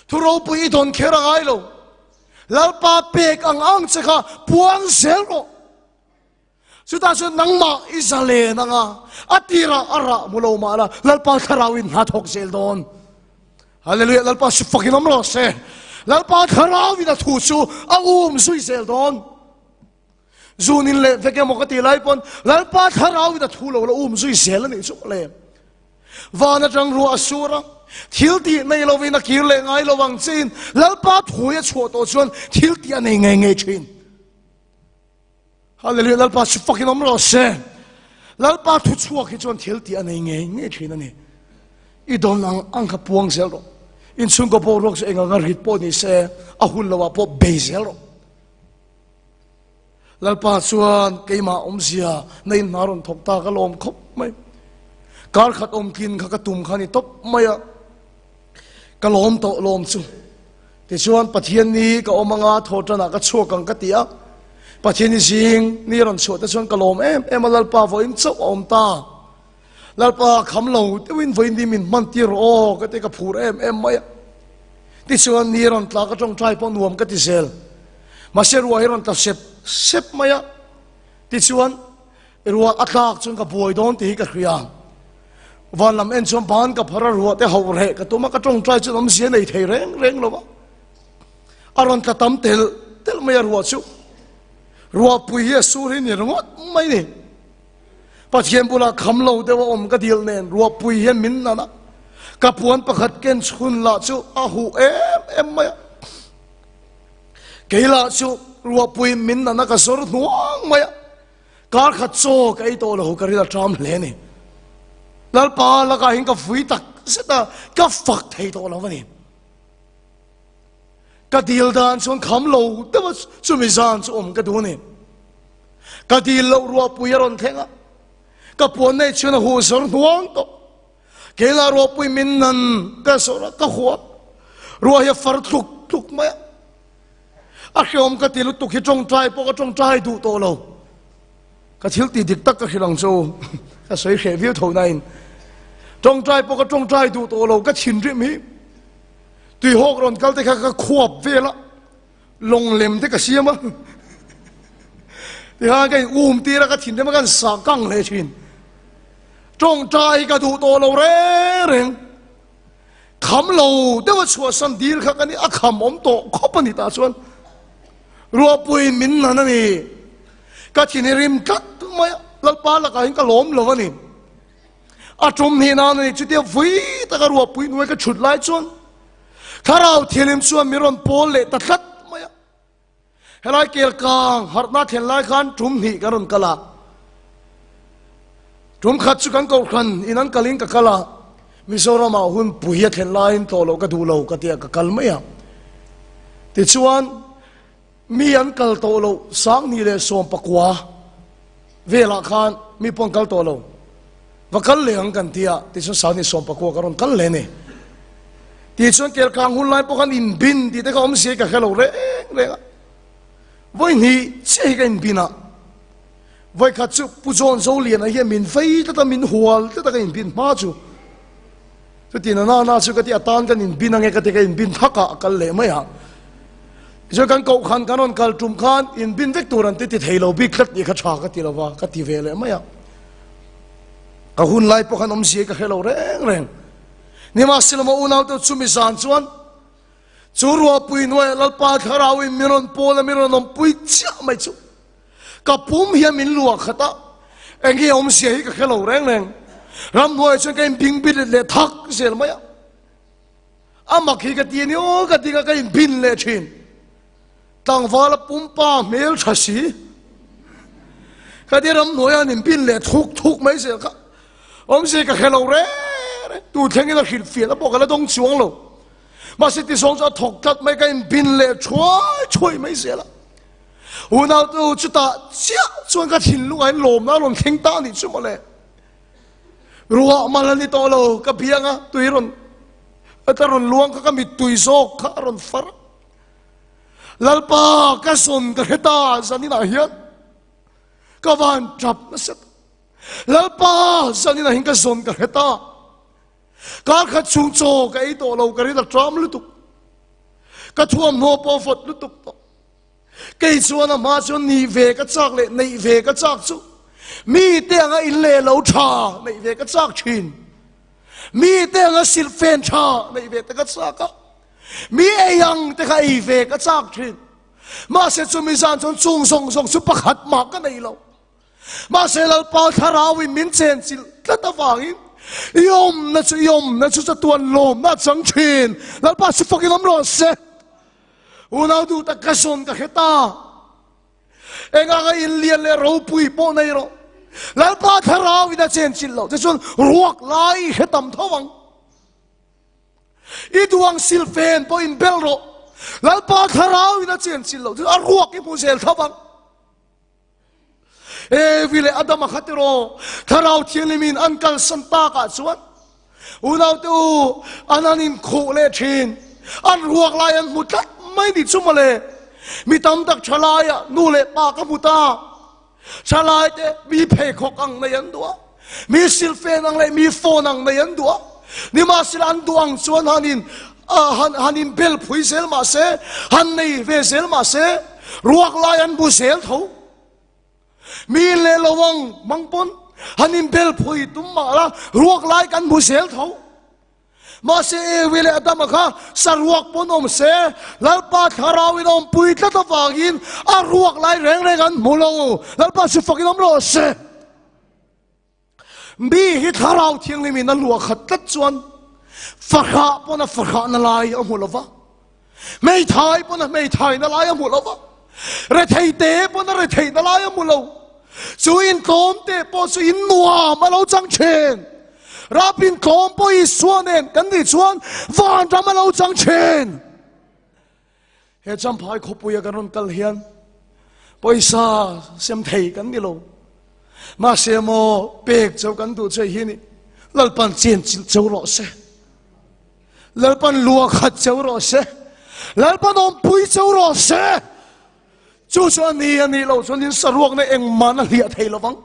Thu ropui i dawn kher a ngai lo. Lalpa pek ang ang che kha puang zel rawh. Chutah chuan nangmah i zalen anga a tirah a rah mu lo mah la Lalpa thlarau in hna thawk zel dawn. Hallelujah Lalpa su fakin awm rawh se. Lalpa thlarau in a thu chu a um zui zel dawn. Zun in leh vek emaw ka ti lai pawn Lalpa thlarau in a thu lo la um zui zel a nih chu le. Van atang ruah a sur a, thil tih nei lovin a kir leh ngai lo ang chiin Lalpa thui a chhuah tawh chuan thil tih a nei ngei ngei thin. Hallelujah Lalpa chu fakin awm rawh se. Lalpa thu chhuak hi chuan thil tih a nei ngei ngei thin a ni. I dawn ang ang kha puang zel rawh. Inchhungkaw boruak chu eng anga rit pawh ni se a hun lo ah pawh bei zel rawh. Lalpa chuan keimah awmzia na in hna rawn thawk ta ka lawm khawp mai. Kar khat awm tlin kha ka tum kha ni tawp mai a. Ka lawm tawh lawm chu. Tichuan Pathian ni ka awm anga thaw tanah ka chhuak ang ka ti a. Pathian ni zing ni rawn chhuah te chuan ka lawm em em a Lalpa vawiin chauh a awm ta. Lalpa kham lo deuhin vawiin ni min hman tir rawh aw ka ti ka phur em em mai a. Tichuan ni rawn tla ka tawngtai pawh nuam ka ti zel. Mahse ruah hi rawn tla sep sep mai a. Tichuan ruah a tlak chuan ka buai dawn tih hi ka hria. Van lam en chuan ban ka phar a ruah te hauh reh ka tum a ka tawngtai chuan awmzia nei thei reng reng lo va. A rawn tla tam telh telh mai a ruah chu. Ruahpui hi a sur hi ni ringawt mai ni. Pathian bulah kham lo deuh a awm ka dil nen ruahpui hian min nan a, ka puan pakhat ken chhun lah chu a huh em em mai a. Kei lah chu ruahpui min nan a ka zawr hnuang mai a, kar khat chaw ka ei tawh lo ka ril a ṭam hle a ni. Lalpa lakah hian ka vui tak zet a, ka fak thei tawh lo a ni. Ka dil dan chuan kham lo deuh a chumi zan chu awm ka duh a ni. Ka dil loh ruahpui a rawn thleng a, ka puan nei chuan a huh zawr hnuang tawh. Kei lah ruahpui min nan ka zawr a, ka hua. Ruah hi a far tluk tluk mai a. A hreawm ka ti lutuk hi tawngtai pawh ka tawngtai duh tawh lo. Ka thil tih dik tak ka hrilh ang chu ka sawi hreh viau tho nain tawngtai pawh ka tawngtai duh tawh lo ka thinrim hi tuihawk rawn kal te kha ka khuap vel a. Lawng lem te ka siam a, tikhan ka in um tir a, ka thinrim a, ka sah kang hle thin. Tawngtai ka duh tawh lo reng reng. Kham lo deuh a chhuahsan dil kha ka ni, a kham awm tawh khawp a ni tah chuan. Ruahpuiin min nan a ni. Ka thin i rim tlat mai a, Lalpa lakah hian ka lawm lo a ni. A tum hnih nan a ni, chutia vui taka ruahpui hnuai ka thut lai chuan Thlarau Thianghlim chuan min rawn pawl leh ta tlat mai a. Helai kelkang harhna thlen lai khan tum hnih kan rawn kal a. Tum khat chu kan kohhran in an kalin ka kal a, Mizoramah hun pui a thlen laiin tlawh loh ka duh lo ka tia ka kal mai a. Tichuan mi an kal tawh loh Sanghnih leh Sawmpakua velah khan mi pawh an kal tawh lo. Va kal leh ang kan ti a, tichuan Sanghnih Sawmpakua ka rawn kal leh a ni. Tichuan Kelkang hun lai pawh khan inbin tih te kha awmzia hi ka hre lo reng reng a. Vawi hnih chiah hi ka inbin a. Vawi khat chu Pu John Zoliana hian min vei tlat a, min hual tlat a ka inbin hma chu. Chuti na na na chu ka ti atan kan inbin ange ka ti ka inbin thak a, a kal leh mai a. Tichuan kan koh khan kan rawn kal tum khan inbin vek tur an ti ti thei lo bik tlat nih kha tha ka ti lo va, ka ti ve leh mai a. Ka hun lai pawh khan awmzia ka hre lo reng reng. Nimahsela maw unaute chumi zan chuan chu ruahpui hnuaiah Lalpa thlarauin min rawn pawl a, min rawn awmpui chiah mai chu. Ka pum hian min luah khat a, eng nge awmzia hi ka hre lo reng reng. Ramhnuaiah chuan ka inbing bit leh thak zel mai a. A mak hi ka ti a ni aw ka ding a, ka inbin leh thin. Tlangvala pumpa hmel tha si. Khatia ramhnuaia an inpin leh thuk thuk mai zel kha awmze ka hre lo reng reng. Tu thlengin a hrilh fiahna pawh ka la dawng chuang lo. Mahse tizawng chu a thawk tlat mai ka inbin leh thuai thuai mai zel a. Unau chutah chiah chuan ka thinlungah hian lawmna a rawn thleng ta a nih chu mawle. Ruah mal a ni tawh lo, ka biang a tui rawn a tla rawn luang kha ka mittui zawk kha a rawn far a. Lalpa ka zawn ka hre ta zaninah hian ka van tap nasa ta. Lalpa zaninah hian ka zawn ka hre ta. Kar khat chhung chaw ka ei tawh lo ka rin a tram lutuk. Ka thuamhnaw pawh a vawt lutuk tawh. Kei chuan a hma chuan nih ve ka chak leh neih ve ka chak chu mite anga in leh lo tha neih ve ka chak thin. Mite anga silhfen tha neih ve te ka chak a. Mi ei ang te kha ei ve ka chak thin. Mahse chumi zan chuan chung zawng zawng chu pakhat mah ka nei lo. Mahse Lalpa Thlarauin min chenchilh tlat avangin i awmna chu i awmna chu chatuan lawmna a chang thin. Lalpa chu fakin awm rawh se. Unau duh tak ka zawn ka hre ta. Enganga inlian leh ropui pawh nei rawh. Lalpa Thlarauin a chenchilh loh che chuan ruak lai i hre tam tho ang. I duang silfen pawh inbel rawh. Lalpa Thlarauin a chenchilh loh che chuan a ruak i hmu zel tho ang. Evi leh Adama kha tiraw Thlarau Thianghlimin an kalsan takah chuan unaute u an an inkhuh leh thin. An ruak lai an hmu tlat mai ni chu mawle. Mi tam tak thalaiah nu leh pa ka hmu ta. Thalaite mi pheikhawk ang nei an duh a, mi silfen ang leh mi phone ang nei an duh a. Nimahsela an duh ang chuan han in han han inbel phui zel mahse, han nei ve zel mahse, ruak lai an bu zel tho. Mi leh lo ang mang pawn han inbel phui tum mah la, ruak lai kan bu zel tho. Mahse Evi leh Adama kha saruak pawn awm se, Lalpa Thlarauin a awmpui tlat avangin a ruak lai reng reng an hmu lo. Lalpa chu fakin awm rawh se. Mi hi Thlarau Thianghlimin a luah khat tlat chuan fahrah pawn a fahrahna lai a hmu lo va, hmeithai pawn a hmeithaina lai a hmu lo va, retheite pawn a retheihna lai a hmu lo. Chu intlawm te pawh chu in nuam a lo chang thin. Rap intlawm pawh Isua nen kan nih chuan vanram a lo chang thin. He Champhai khawpuia kan rawn kal hian pawisa sem thei kan ni lo. Mahse maw pek cheu kan duh che hi ni Lalpan chen chilh cheu rawh se. Lalpan lua khat cheu rawh se. Lalpan awmpui cheu rawh se. Chu chu a ni a nih loh chuan in saruakna engmah a hliah thei lovang.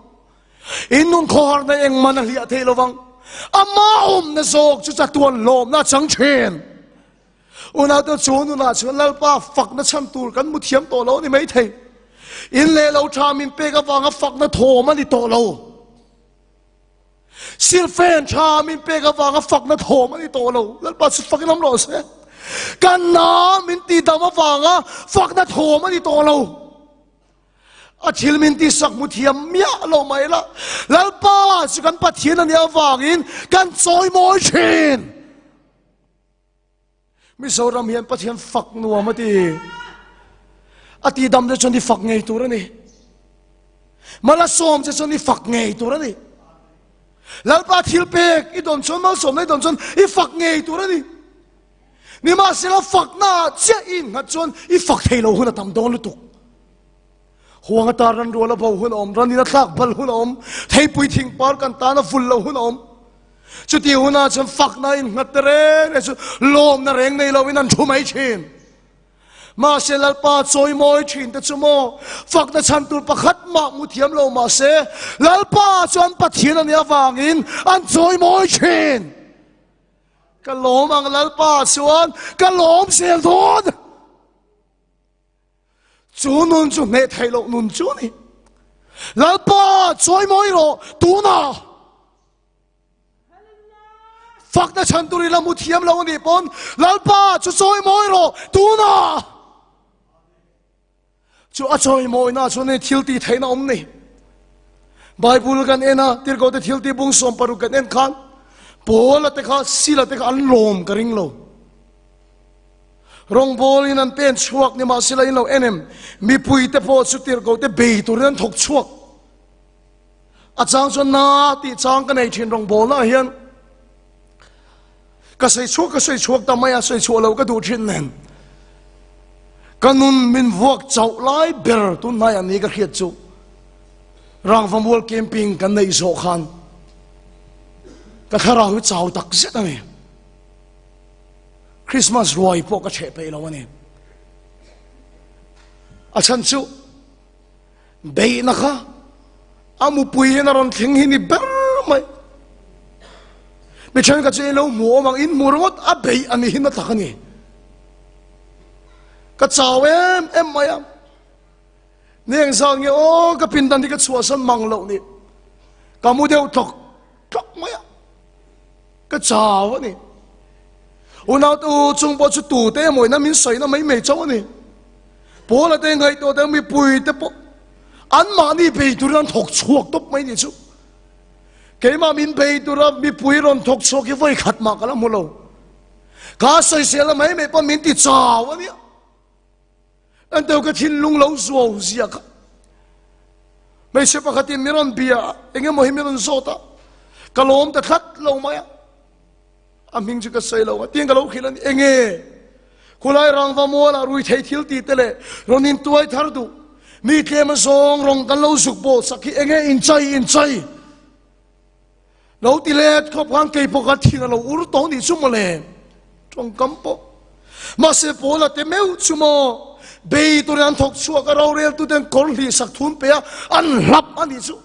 In nun khawharna engmah a hliah thei lovang. Ama awmna zawk chu chatuan lawmna a chang thin. Unaute chu nunah chuan Lalpa fakna chhan tur kan hmu thiam tawh lo a ni maithei. In leh lo tha min pek avanga fakna thawm a ni tawh lo. Silfen tha min pek avanga fakna thawm a ni tawh lo. Lalpa chu fakin awm rawh se. Kan na min tihdam avanga fakna thawm a ni tawh lo. A thil min tihsak hmu thiam miah lo mai la, Lalpa chu kan Pathian a nih avangin kan chawimawi thin. Mizoram hian Pathian fak nuam a ti. A ti dam te chuan i fak ngei tur a ni. Malasawm che chuan i fak ngei tur a ni. Lalpa thil pek i dawn chuan malsawmna i dawn chuan i fak ngei tur a ni. Nimahsela fakna ah chiah i innghat chuan i fak thei lo hun a tam dawn lutuk. Huang atan ran rual a bo hun a awm, ran in a thlak bal hun a awm, theipui thing par kan tan a vul lo hun a awm. Chuti hunah chuan fakna innghat te reng reng chu lawmna reng nei loin an thu mai thin. Mahse Lalpa chawimawi thin te chu maw fakna chhan tur pakhat mah hmu thiam lo mahse Lalpa chuan Pathian a nih avangin an chawimawi thin. Ka lawm ang Lalpa chuan ka lawm zel dawn. Chu nun chu hneh theih loh nun chu a ni. Lalpa chawimawi rawh tunah. Fakna chhan tur i la hmu thiam lo a nih pawn Lalpa chu chawimawi rawh tunah. Chu a chawimawina chuan hei thil tih theihna awm ni. Bible kan en a, Tirhkohte thil tih bung 16 kan en khan Paula te kha Sila te kha an lawm ka ring lo. Rawngbawlin an pen chhuak ni mahsela in lo en em? Mipuite pawh chu tirhkohte bei turin an thawk chhuak. A chang chuan na tih chang ka nei thin rawngbawlnaah hian ka sawi chhuak ka sawi chhuak ta mai a, sawi chhuah loh ka duh thin nen. Ka nun min vuak chauh lai ber tunhnaiah ni ka hriat chu Rangvamual camping kan neih zawh khan ka thlarau hi chau tak zet a ni. Christmas ruai pawh ka chheh peih lo a ni. A chhan chu beihna kha a mupui hian a rawn thleng hi ni ber mai. Mi thenkhat chu in lo hmu awm ang, in hmu ringawt a beih a ni hi na tak a ni. Ka chau em em mai a. Ni engzat nge aw ka pindan hi ka chhuahsan mang loh ni. Ka mu deuh tlawk tlawk mai a. Ka chau a ni. Unau te u chung pawh chu tu te emaw ina min sawina mai mai chauh a ni. Paula te ngaihtuah te mipui te pawh anmahni bei turin an thawk chhuak tawp mai ni chu. Keimah min bei tura mipui rawn thawk chhuak hi vawi khat mah ka la hmu lo. Ka sawiselna mai mai pawh min ti chau a nia. An teu ka thinlung lo zuau zia kha. Hmeichhe pakhatin min rawn bia a, eng emaw hi min rawn zawt a, ka lawm ta tlat lo mai a. A hming chu ka sawi lo a, tiang ka lo hrilh a ni, enge khulai rangva mualah rui thei thil ti te leh rawn intuai thar duh, mi tlem a zawng rawng kan lo zuk bawh sak hi enge inchai inchai lo ti let khawp khan kei pawh ka thin a lo ur tawh nih chu mawle tawngkam pawh mahse Paula te meuh chu maw bei turin an thawk chhuak a rorel tuten kawr hlih sak thun pe a an hlap a nih chu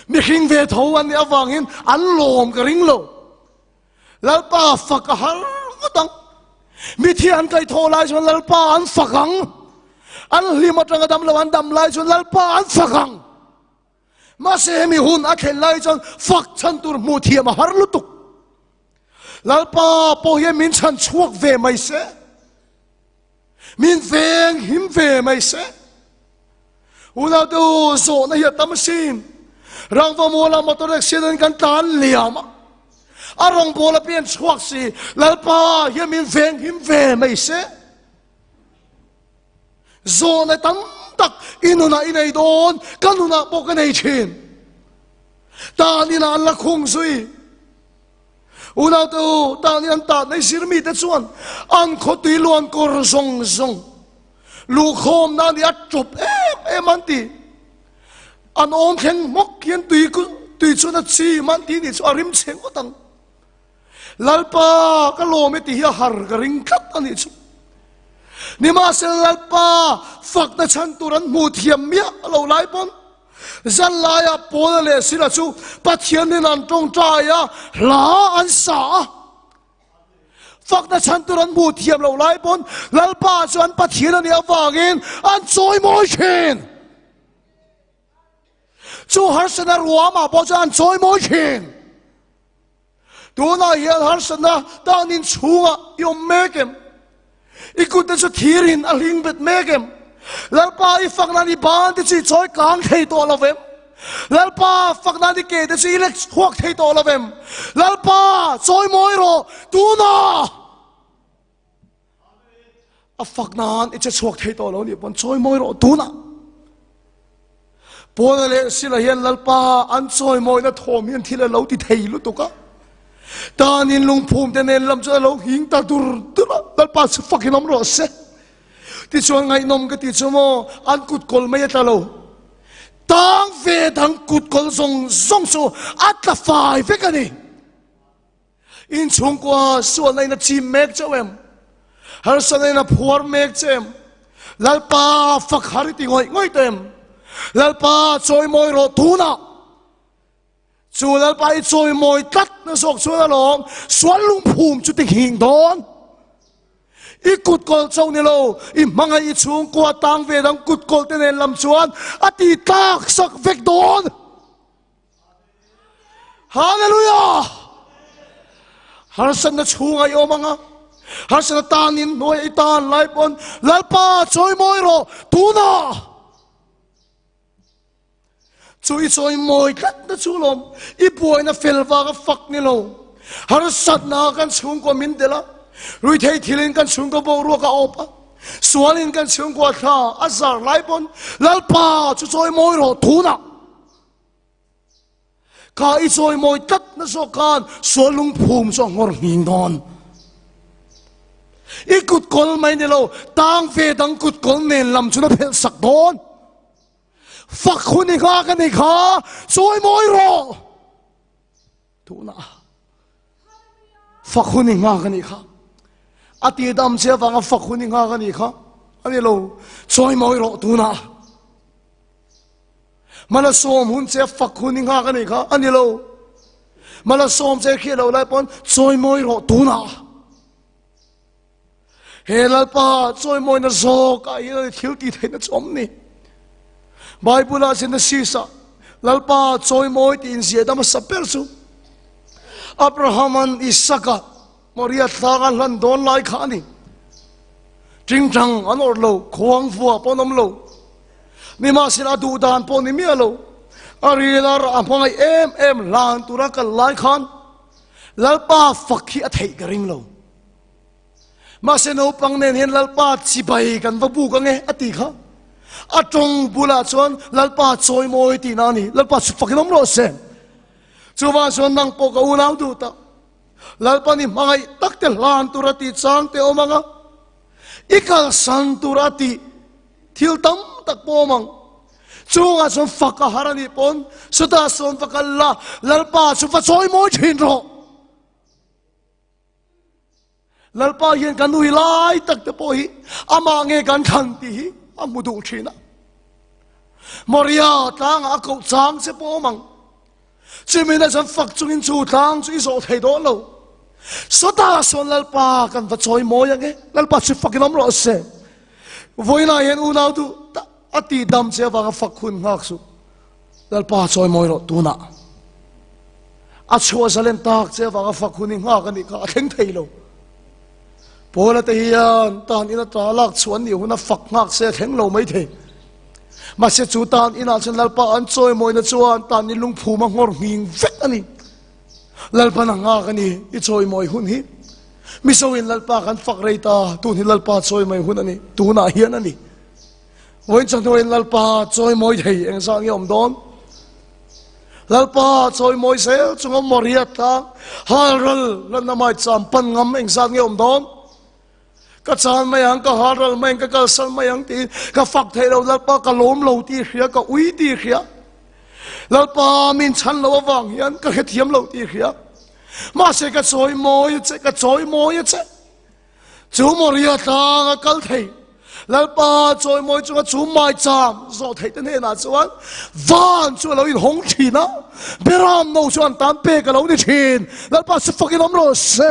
mihring ve tho an nih avangin an lawm ka ring lo Lalpa fak a har ngawt ang mithi an kaih thawh lai chuan Lalpa an fak ang an hlim atanga dam lo an dam lai chuan Lalpa an fak ang Mahse hemi hun a thlen lai chuan fak chhan tur hmuh thiam a har lutuk. Lalpa pawh hian min chhan chhuak ve mai se, min veng him ve mai se. Unau te u, zawhna hi a tam asin. Rangva mualah motor accident kan tlan liam a, a rawngbawl a pian chhuak si, Lalpa hian min veng him ve mai se. Zawhna tam tak i nunah i nei dawn, ka nunah pawh ka nei thin. Tan inah an la khung zui. Unaute u, tan in an tan nei zir mite chuan an khawtui luan kawr zawng zawng luhkhawmna a ni a tawp em em an ti. An awm thleng hmawk hian tui tui chuan a chim an ti nih chu a rim chhe ngawt ang. Lalpa ka lawm e tih hi a har ka ring tlat a nih chu. Nimahsela Lalpa fakna chhan tur an hmuh thiam miah lo lai pawn zan laiah Paula leh Sila chu Pathianin an tawngtai a, hla an sa a. Fakna chhan tur an hmuh thiam lo lai pawn Lalpa chu an Pathian a nih avangin an chawimawi thin. Chu harsatna ruamah pawh chuan an chawimawi thin. Tunah hian harsatna tanin chhungah i awm mek em? I kutte chu thirin a hling bet mek em? Lalpa i fak nan i ban te chu i chawi kang thei tawh lo vem? Lalpa fak nan i ke te chu i lek chhuak thei tawh lo vem? Lalpa chawi mawi rawh tunah! A fak nan i che chhuak thei tawh lo nih pawn chawi mawi rawh tunah. Paula leh Sila hian Lalpa an chawi mawina thawm hian thil a lo ti thei lutuk a. Tanin lungphum te nen lam chuan a lo hing ta dur dur a, Lalpa chu fakin awm rawh se. Tichuan ngaihnawm ka ti chu maw, an kut kawl mai a tla lo. Tang ve dang kut kawl zawng zawng chu a tla fai vek a ni. Inchhungkua sualna in a chim mek chauh em? Harsatna in a phuar mek che em? Lalpa fak har i ti ngawih ngawih tawh em? Lalpa chawimawi rawh tunah chu Lalpa i chawimawi tlat na zawk chuan alawm sual lungphum chu ti nghing dawn. I kut kawl chauh ni lo, i hmangaih i chhungkua tang ve dang kut kawl te nen lam chuan a ti tlak sak vek dawn. Hallelujah! Harsatna chhunga i awm anga, harsatna tanin hnuai i tan lai pawn Lalpa chawimawi rawh tunah! Chu i chawimawi tlatna chu lawm i buaina fel vanga fak ni lo. Harsatna kan chhungkua min delh a. Ruithei thilin kan chhungkaw boruak a awp a, sualin kan chhungkua thla a zar lai pawn Lalpa chu chawimawi rawh tunah. Kha i chawimawi tlat na zawk khan sual lungphum chu a nghawr nghing dawn. I kut kawl mai ni lo, tang ve dang kut kawl nen lam chu na phelh sak dawn. Fak hun i nghak a ni kha, chawimawi rawh. Tunah fak hun i nghak a nih kha. A ti dam che avanga fak hun i nghak a nih kha. A ni lo, chawimawi rawh tunah. Mala sawm hun che fak hun i nghak a nih kha. A ni lo. Mala sawm che khi lo lai pawn chawimawi rawh tunah. He Lalpa chawimawina zawk ah hian thil tih theihna chu awm ni. Bible ah Genesis ah Lalpa chawimawi tih inziah dam hmasa ber chu Abraham-an Isaka Moria tlanga hlan dawn lai kha a ni. Tingtang an awrh lo, khuang vua pawh an awm lo. Nimahsela a duh dan pawh ni miah lo. A ril a rah a hmangaih em em hlan tura kal lai khan Lalpa fak hi a theih ka ring lo. Mahse naupang nen hian Lalpa chibai kan va buk ange a ti kha. A tawng bulah chuan Lalpa chawimawi tihna a ni. Lalpa chu fakin awm rawh se. Chuvang chuan nang pawh ka unau duh tak. Lalpa ni hmangaih tak te hlan tur a tih chang te awm anga. I kalsan tur a tih thil tam tak pawh awm ang. Chungah chuan fak a har a nih pawn chutah sawn va kal la Lalpa chu va chawimawi thin rawh. Lalpa hian kan ui lai tak te pawh hi amah nge kan thlan tih hi a hmu duh thin a. Moria tlangah a koh chang che pawh awm ang. Chumina chuan fak chungin chu tlang chu i zawh thei dawn lo. Sawtah sawn Lalpa kan va chawi mawi ang e. Lalpa chu fakin awm rawh se. Vawiinah hian unau duh tak a tih dam che avanga fak hun nghak suh. Lalpa chawi mawi rawh tunah. A chhuah zalen tak che avanga fak hun i nghak a nih kha a thleng thei lo. Paula te hian tan ina ta lak chhuah an nih hun a fak nghak se a thleng lo mai thei. Mahse chu tan inah chuan Lalpa an chawi mawina chuan tan in lungphum a nghawr nghing vek a ni. Lalpan a nghak a ni i chawi mawi hun hi. Mizo in Lalpa kan fak rei ta, tun hi Lalpa chawi mawi hun a ni, tunah hian a ni. Vawiin chawhnuaiin Lalpa chawimawi thei engzah nge awm dawn? Lalpa chawimawi zel chunga Moria tlang halral lanna mai cham pan ngam engzah nge awm dawn? Ka chan mai ang, ka halral mai ang, ka kalsan mai ang tiin ka fak thei lo, Lalpa ka lawm lo tih hria, ka ui tih hria. Lalpa min chhan lo avang hian ka hrethiam lo tih hria. Mahse ka chawimawi a che, ka chawimawi a che. Chu Moria tlang a kal thei. Lalpa chawimawi chunga chu maicham zawh theih te hnenah chuan van chu a lo inhawng thin a, Beram no chu an tan pek a lo ni thin. Lalpa chu fakin awm rawh se.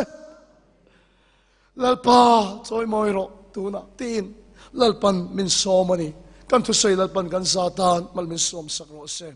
Lalpa chawimawi rawh tunah tiin Lalpan min sawm a ni. Kan thusawi Lalpan kan za tan mal min sawm sak rawh se.